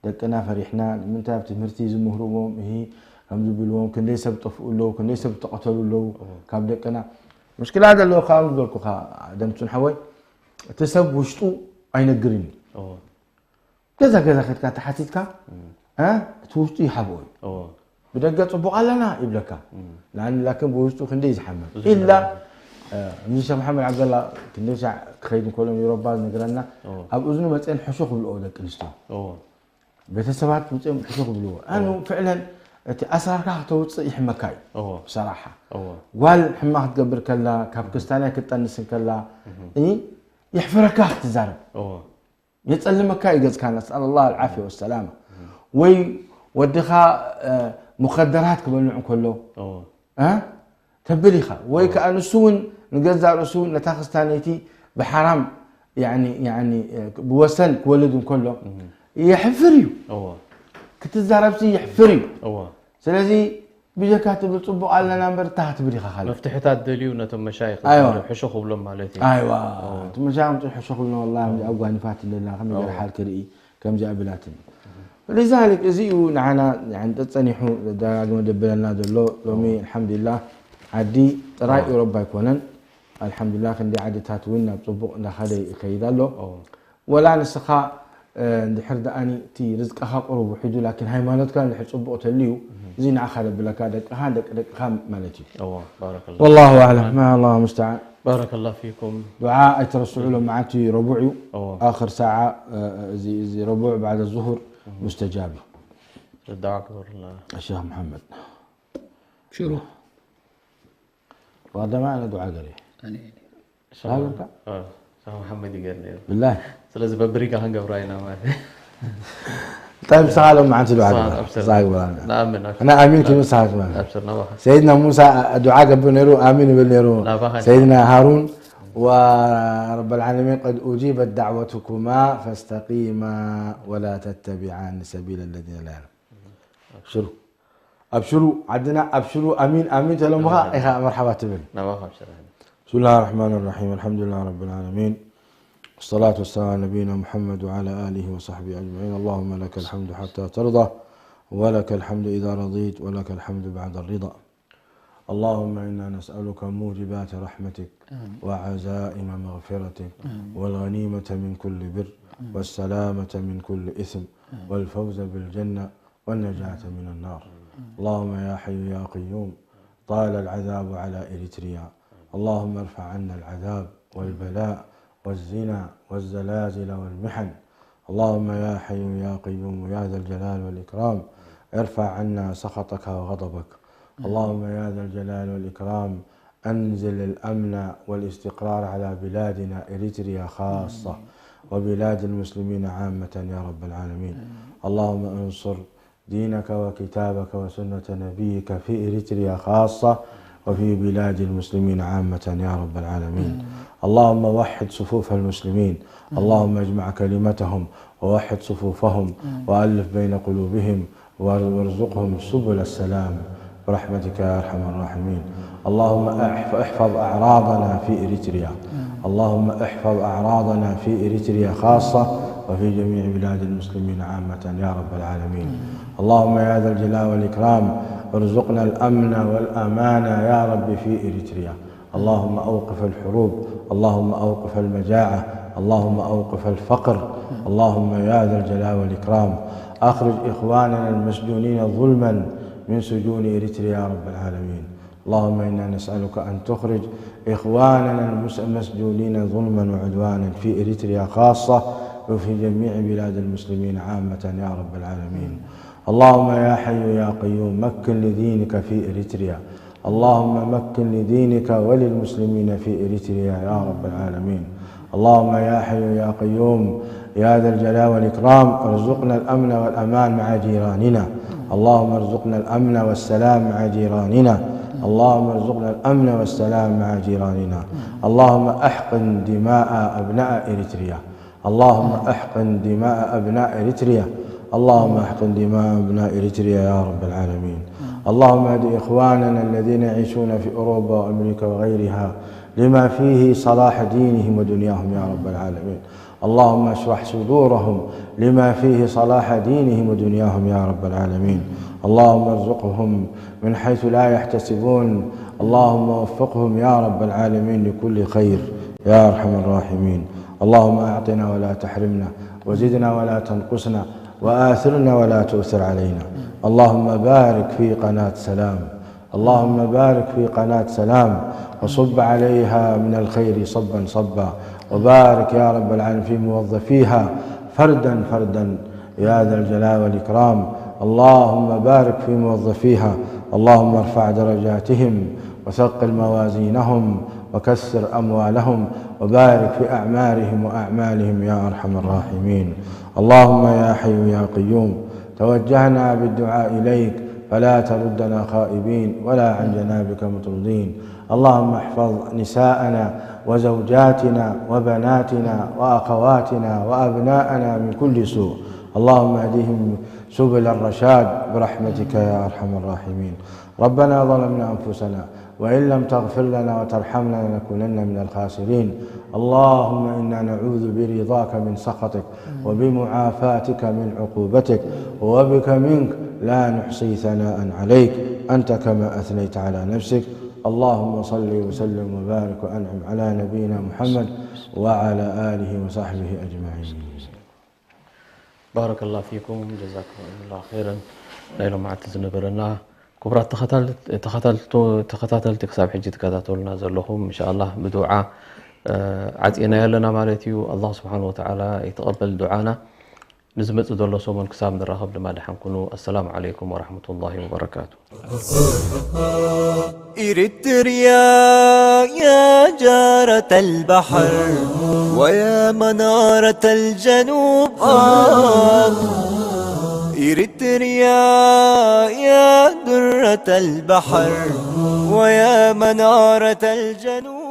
ደቅና ፈሪሕና ንምንታይ ኣብ ትምህርቲ ዝምህርዎም እሂ ከም ዝብልዎም ክንደይ ሰብ ጠፍኡ ኣለዉ ክንደይ ሰብ ተቐተሉ ኣለዉ ካብ ደቅና ምሽክላ ዘለዎ ከዓ ዝበልኩኻ ደምሱን ሓወይ እቲ ሰብ ውሽጡ ኣይነግርን እዩ እዎ። ገዛ ገዛ ከድካ ተሓቲትካ እ፣ እቲ ውሽጡ ይሓብኦ እዩ እዎ። ብደገ ፅቡቅ ኣለና ይብለካ ንኣኒ ላክን ብውሽጡ ክንደይ ዝሓመም ኢላ እዚ ሸክ መሓመድ ዓብደላ ክንደይ ሻዕ ክኸይድ እንከሎ ዩሮባ ዝነግረና ኣብ እዝኑ መፅአን ሕሹ ክብልኦ ደቂ ኣንስትዮ እዎ። ቤተሰባት ምፅኦም ሕሹ ክብልዎ ኣኑ ፍዕለን እቲ ኣስራርካ ክተውፅእ ይሕመካ እዩ። እዎ ብሰራሓ እዎ ጓል ሕማ ክትገብር ከላ፣ ካብ ክስታናይ ክትጠንስ ከላ፣ እ፣ የሕፍረካ ክትዛረብ። እዎ የጸልመካ እዩ ገጽካ፣ ነስኣል ላህ ኣልዓፍያ ወሰላማ። ወይ ወድኻ፣ እ፣ ሙኸደራት ክበልዕ እንከሎ፣ እዎ እ፣ ተብል ኢኻ። ወይ ከዓ ንሱ እውን ንገዛእ ርእሱ ነታ ክስታነይቲ ብሓራም፣ ያኒ፣ ያኒ፣ እ፣ ብወሰን ክወልድ እንከሎ፣ የሕፍር እዩ። እዎ ክትዛረብሲ የሕፍር እዩ። እዎ ስለዚ ብጀካ ትብል ጽቡቕ ኣለና እምበር፣ እታ ክትብል ኢኻ ካልእ። መፍትሕታት ደልዩ ነቶም መሻይኽ ኣይዋ። ሕሾ ክብሎም ማለት እዩ። ኣይዋ፣ እቲ መሻይኽ ምጽእ ሕሾ ክብሎም፣ ወላሂ፣ ከምዚ ኣብ ጓኒፋት ኣለና፣ ከመይ ገይረ ሓል ክርኢ፣ ከምዚ ኣብላትኒ። ولذلك እዚ እዩ ንዓና፣ ያኒ፣ ተጸኒሑ ደጋግመ ደብለና ዘሎ። ሎሚ ኣልሓምዱሊላህ ዓዲ ጥራይ ኣዎ። ኤውሮፓ ኣይኮነን። ኣልሓምዱሊላህ ክንደይ ዓድታት እውን ናብ ጽቡቕ እንዳኸደ ይኸይድ ኣሎ። እዎ ወላ ንስኻ፣ እ፣ እንድሕር ደኣኒ እቲ ርዝቅኻ ቁሩብ ውሒዱ፣ ላኪን ሃይማኖትካ እንድሕር ጽቡቕ ተልዩ፣ እዚ ንዓኻ ደብለካ፣ ደቅኻን ደቂ ደቅኻ ማለት እዩ። እዎ ባረከላ والله أعلم، ما الله المستعان። ባረከላ ፊኩም ዱዓ ኣይትረስዑ፣ ሎም መዓልቲ ረቡዕ እዩ። እዎ ኣኽር ሰዓ፣ እ፣ እዚ፣ እዚ ረቡዕ بعد الظهر مستجاب እዩ። ዳዓ ክበርላ ሸኽ መሓመድ ሽሩ ዋደማ ኣነ ዱዓ ገሬ ኣነ ሃገርካ እ፣ ሸኽ መሓመድ ይገር ነይሩ። ብላይ ስለዚ በብሪጋ ክንገብራ ኢና ማለት እዩ። طيب፣ ንስኻ ሎም መዓልቲ ዱዓ ንስኻ ገሬ ኣብሽር። ንስኻ ይግበራና። ንኣምን ኣብሽር። ኣነ ኣሚን ክብል ንስኻ ትበል። ኣብሽር ናባኻ ሰይድና ሙሳ ዱዓ ገብር ነይሩ፣ ኣሚን ይብል ነይሩ። ናባኻ ሰይድና ሃሩን ورب العالمين قد أجيبت دعوتكما فاستقيما ولا تتبعان سبيل الذين لا يعلمون. ኣብሽሩ ኣብሽሩ ዓድና ኣብሽሩ ኣሚን ኣሚን ተለምኻ ኢኻ መርሓባ ትብል። ናባኻ ኣብሽር። بسم الله الرحمن الرحيم. الحمد لله رب العالمين. والصلاة والسلام على نبينا محمد وعلى آله وصحبه أجمعين. اللهم لك الحمد حتى ترضى، ولك الحمد إذا رضيت، ولك الحمد بعد الرضا. اللهم إنا نسألك موجبات رحمتك وعزائم مغفرتك والغنيمة من كل بر والسلامة من كل إثم والفوز بالجنة والنجاة من النار. اللهم يا حي يا قيوم، طال العذاب على إريتريا، اللهم ارفع عنا العذاب والبلاء والزنا والزلازل والمحن. اللهم يا حي يا قيوم يا ذا الجلال والإكرام، ارفع عنا سخطك وغضبك. اللهم يا ذا الجلال والإكرام، أنزل الأمن والاستقرار على بلادنا إريتريا خاصة، وبلاد المسلمين عامة يا رب العالمين. اللهم انصر دينك وكتابك وسنة نبيك في إريتريا خاصة، وفي بلاد المسلمين عامة يا رب العالمين. اللهم وحد صفوف المسلمين، اللهم اجمع كلمتهم ووحد صفوفهم وألف بين قلوبهم وارزقهم سبل السلام برحمتك يا أرحم الراحمين. اللهم احف-، احفظ أعراضنا في إريتريا. اللهم احفظ أعراضنا في إريتريا خاصة وفي جميع بلاد المسلمين عامة يا رب العالمين. اللهم يا ذا الجلال والإكرام، ارزقنا الأمن والأمان يا رب في إريتريا. اللهم أوقف الحروب، اللهم أوقف المجاعة، اللهم أوقف الفقر. اللهم يا ذا الجلال والإكرام، أخرج إخواننا المسجونين ظلما من سجون إريتريا يا رب العالمين. اللهم إنا نسألك أن تخرج إخواننا المس-، المسجونين ظلما وعدوانا في إريتريا خاصة، وفي جميع بلاد المسلمين عامة يا رب العالمين. اللهم يا حي يا قيوم، مكن لدينك في إريتريا. اللهم مكن لدينك وللمسلمين في إريتريا يا رب العالمين. اللهم يا حي يا قيوم يا ذا الجلال والإكرام، ارزقنا الأمن والأمان مع جيراننا. اللهم ارزقنا الأمن والسلام مع جيراننا. اللهم ارزقنا الأمن والسلام مع جيراننا. اللهم احقن دماء أبناء إريتريا. اللهم احقن دماء أبناء إريتريا. اللهم احقن دماء أبناء إريتريا يا رب العالمين. اللهم اهد إخواننا الذين يعيشون في أوروبا وأمريكا وغيرها لما فيه صلاح دينهم ودنياهم يا رب العالمين. اللهم اشرح صدورهم لما فيه صلاح دينهم ودنياهم يا رب العالمين. اللهم ارزقهم من حيث لا يحتسبون. اللهم وفقهم يا رب العالمين لكل خير يا أرحم الراحمين. اللهم أعطنا ولا تحرمنا، وزدنا ولا تنقصنا، وآثرنا ولا تؤثر علينا. اللهم بارك في قناة سلام. اللهم بارك في قناة سلام، وصب عليها من الخير صبا صبا، وبارك يا رب العالمين في موظفيها فردا فردا يا ذا الجلال والإكرام. اللهم بارك في موظفيها، اللهم ارفع درجاتهم وثقل موازينهم وكثر أموالهم وبارك في أعمارهم وأعمالهم يا أرحم الراحمين. اللهم يا حي يا قيوم، توجهنا بالدعاء إليك فلا تردنا خائبين ولا عن جنابك مطرودين. اللهم احفظ نساءنا وزوجاتنا وبناتنا وأخواتنا وأبناءنا من كل سوء. اللهم اهدهم سبل الرشاد برحمتك يا أرحم الراحمين. ربنا ظلمنا أنفسنا وإن لم تغفر لنا وترحمنا لنكونن من الخاسرين. اللهم إنا نعوذ برضاك من سخطك وبمعافاتك من عقوبتك وبك منك لا نحصي ثناء عليك أنت كما أثنيت على نفسك. اللهم صل وسلم وبارك وأنعم على نبينا محمد وعلى آله وصحبه أجمعين. ባረከላሁ ፊኩም፣ ጀዛኩሙላሁ ኸይረን። ናይ ሎማዓንቲ ዝነበረና ክቡራት ተኸታተልቲ ክሳብ ሕጂ ትከታተሉና ዘለኹም እንሻላ ብዱዓ ዓፂና ያለና ማለት እዩ። ኣላህ ስብሓን ወተዓላ የተቐበል ዱዓና። ንዝመፅእ ዘሎ ሰሙን ክሳብ ንራኸብ ድማ ደሓን ኩኑ። ኣሰላሙ ዓለይኩም ወረሕመቱላሂ ወበረካቱ። إريتريا يا جارة البحر ويا منارة الجنوب آه. إريتريا يا درة البحر ويا منارة الجنوب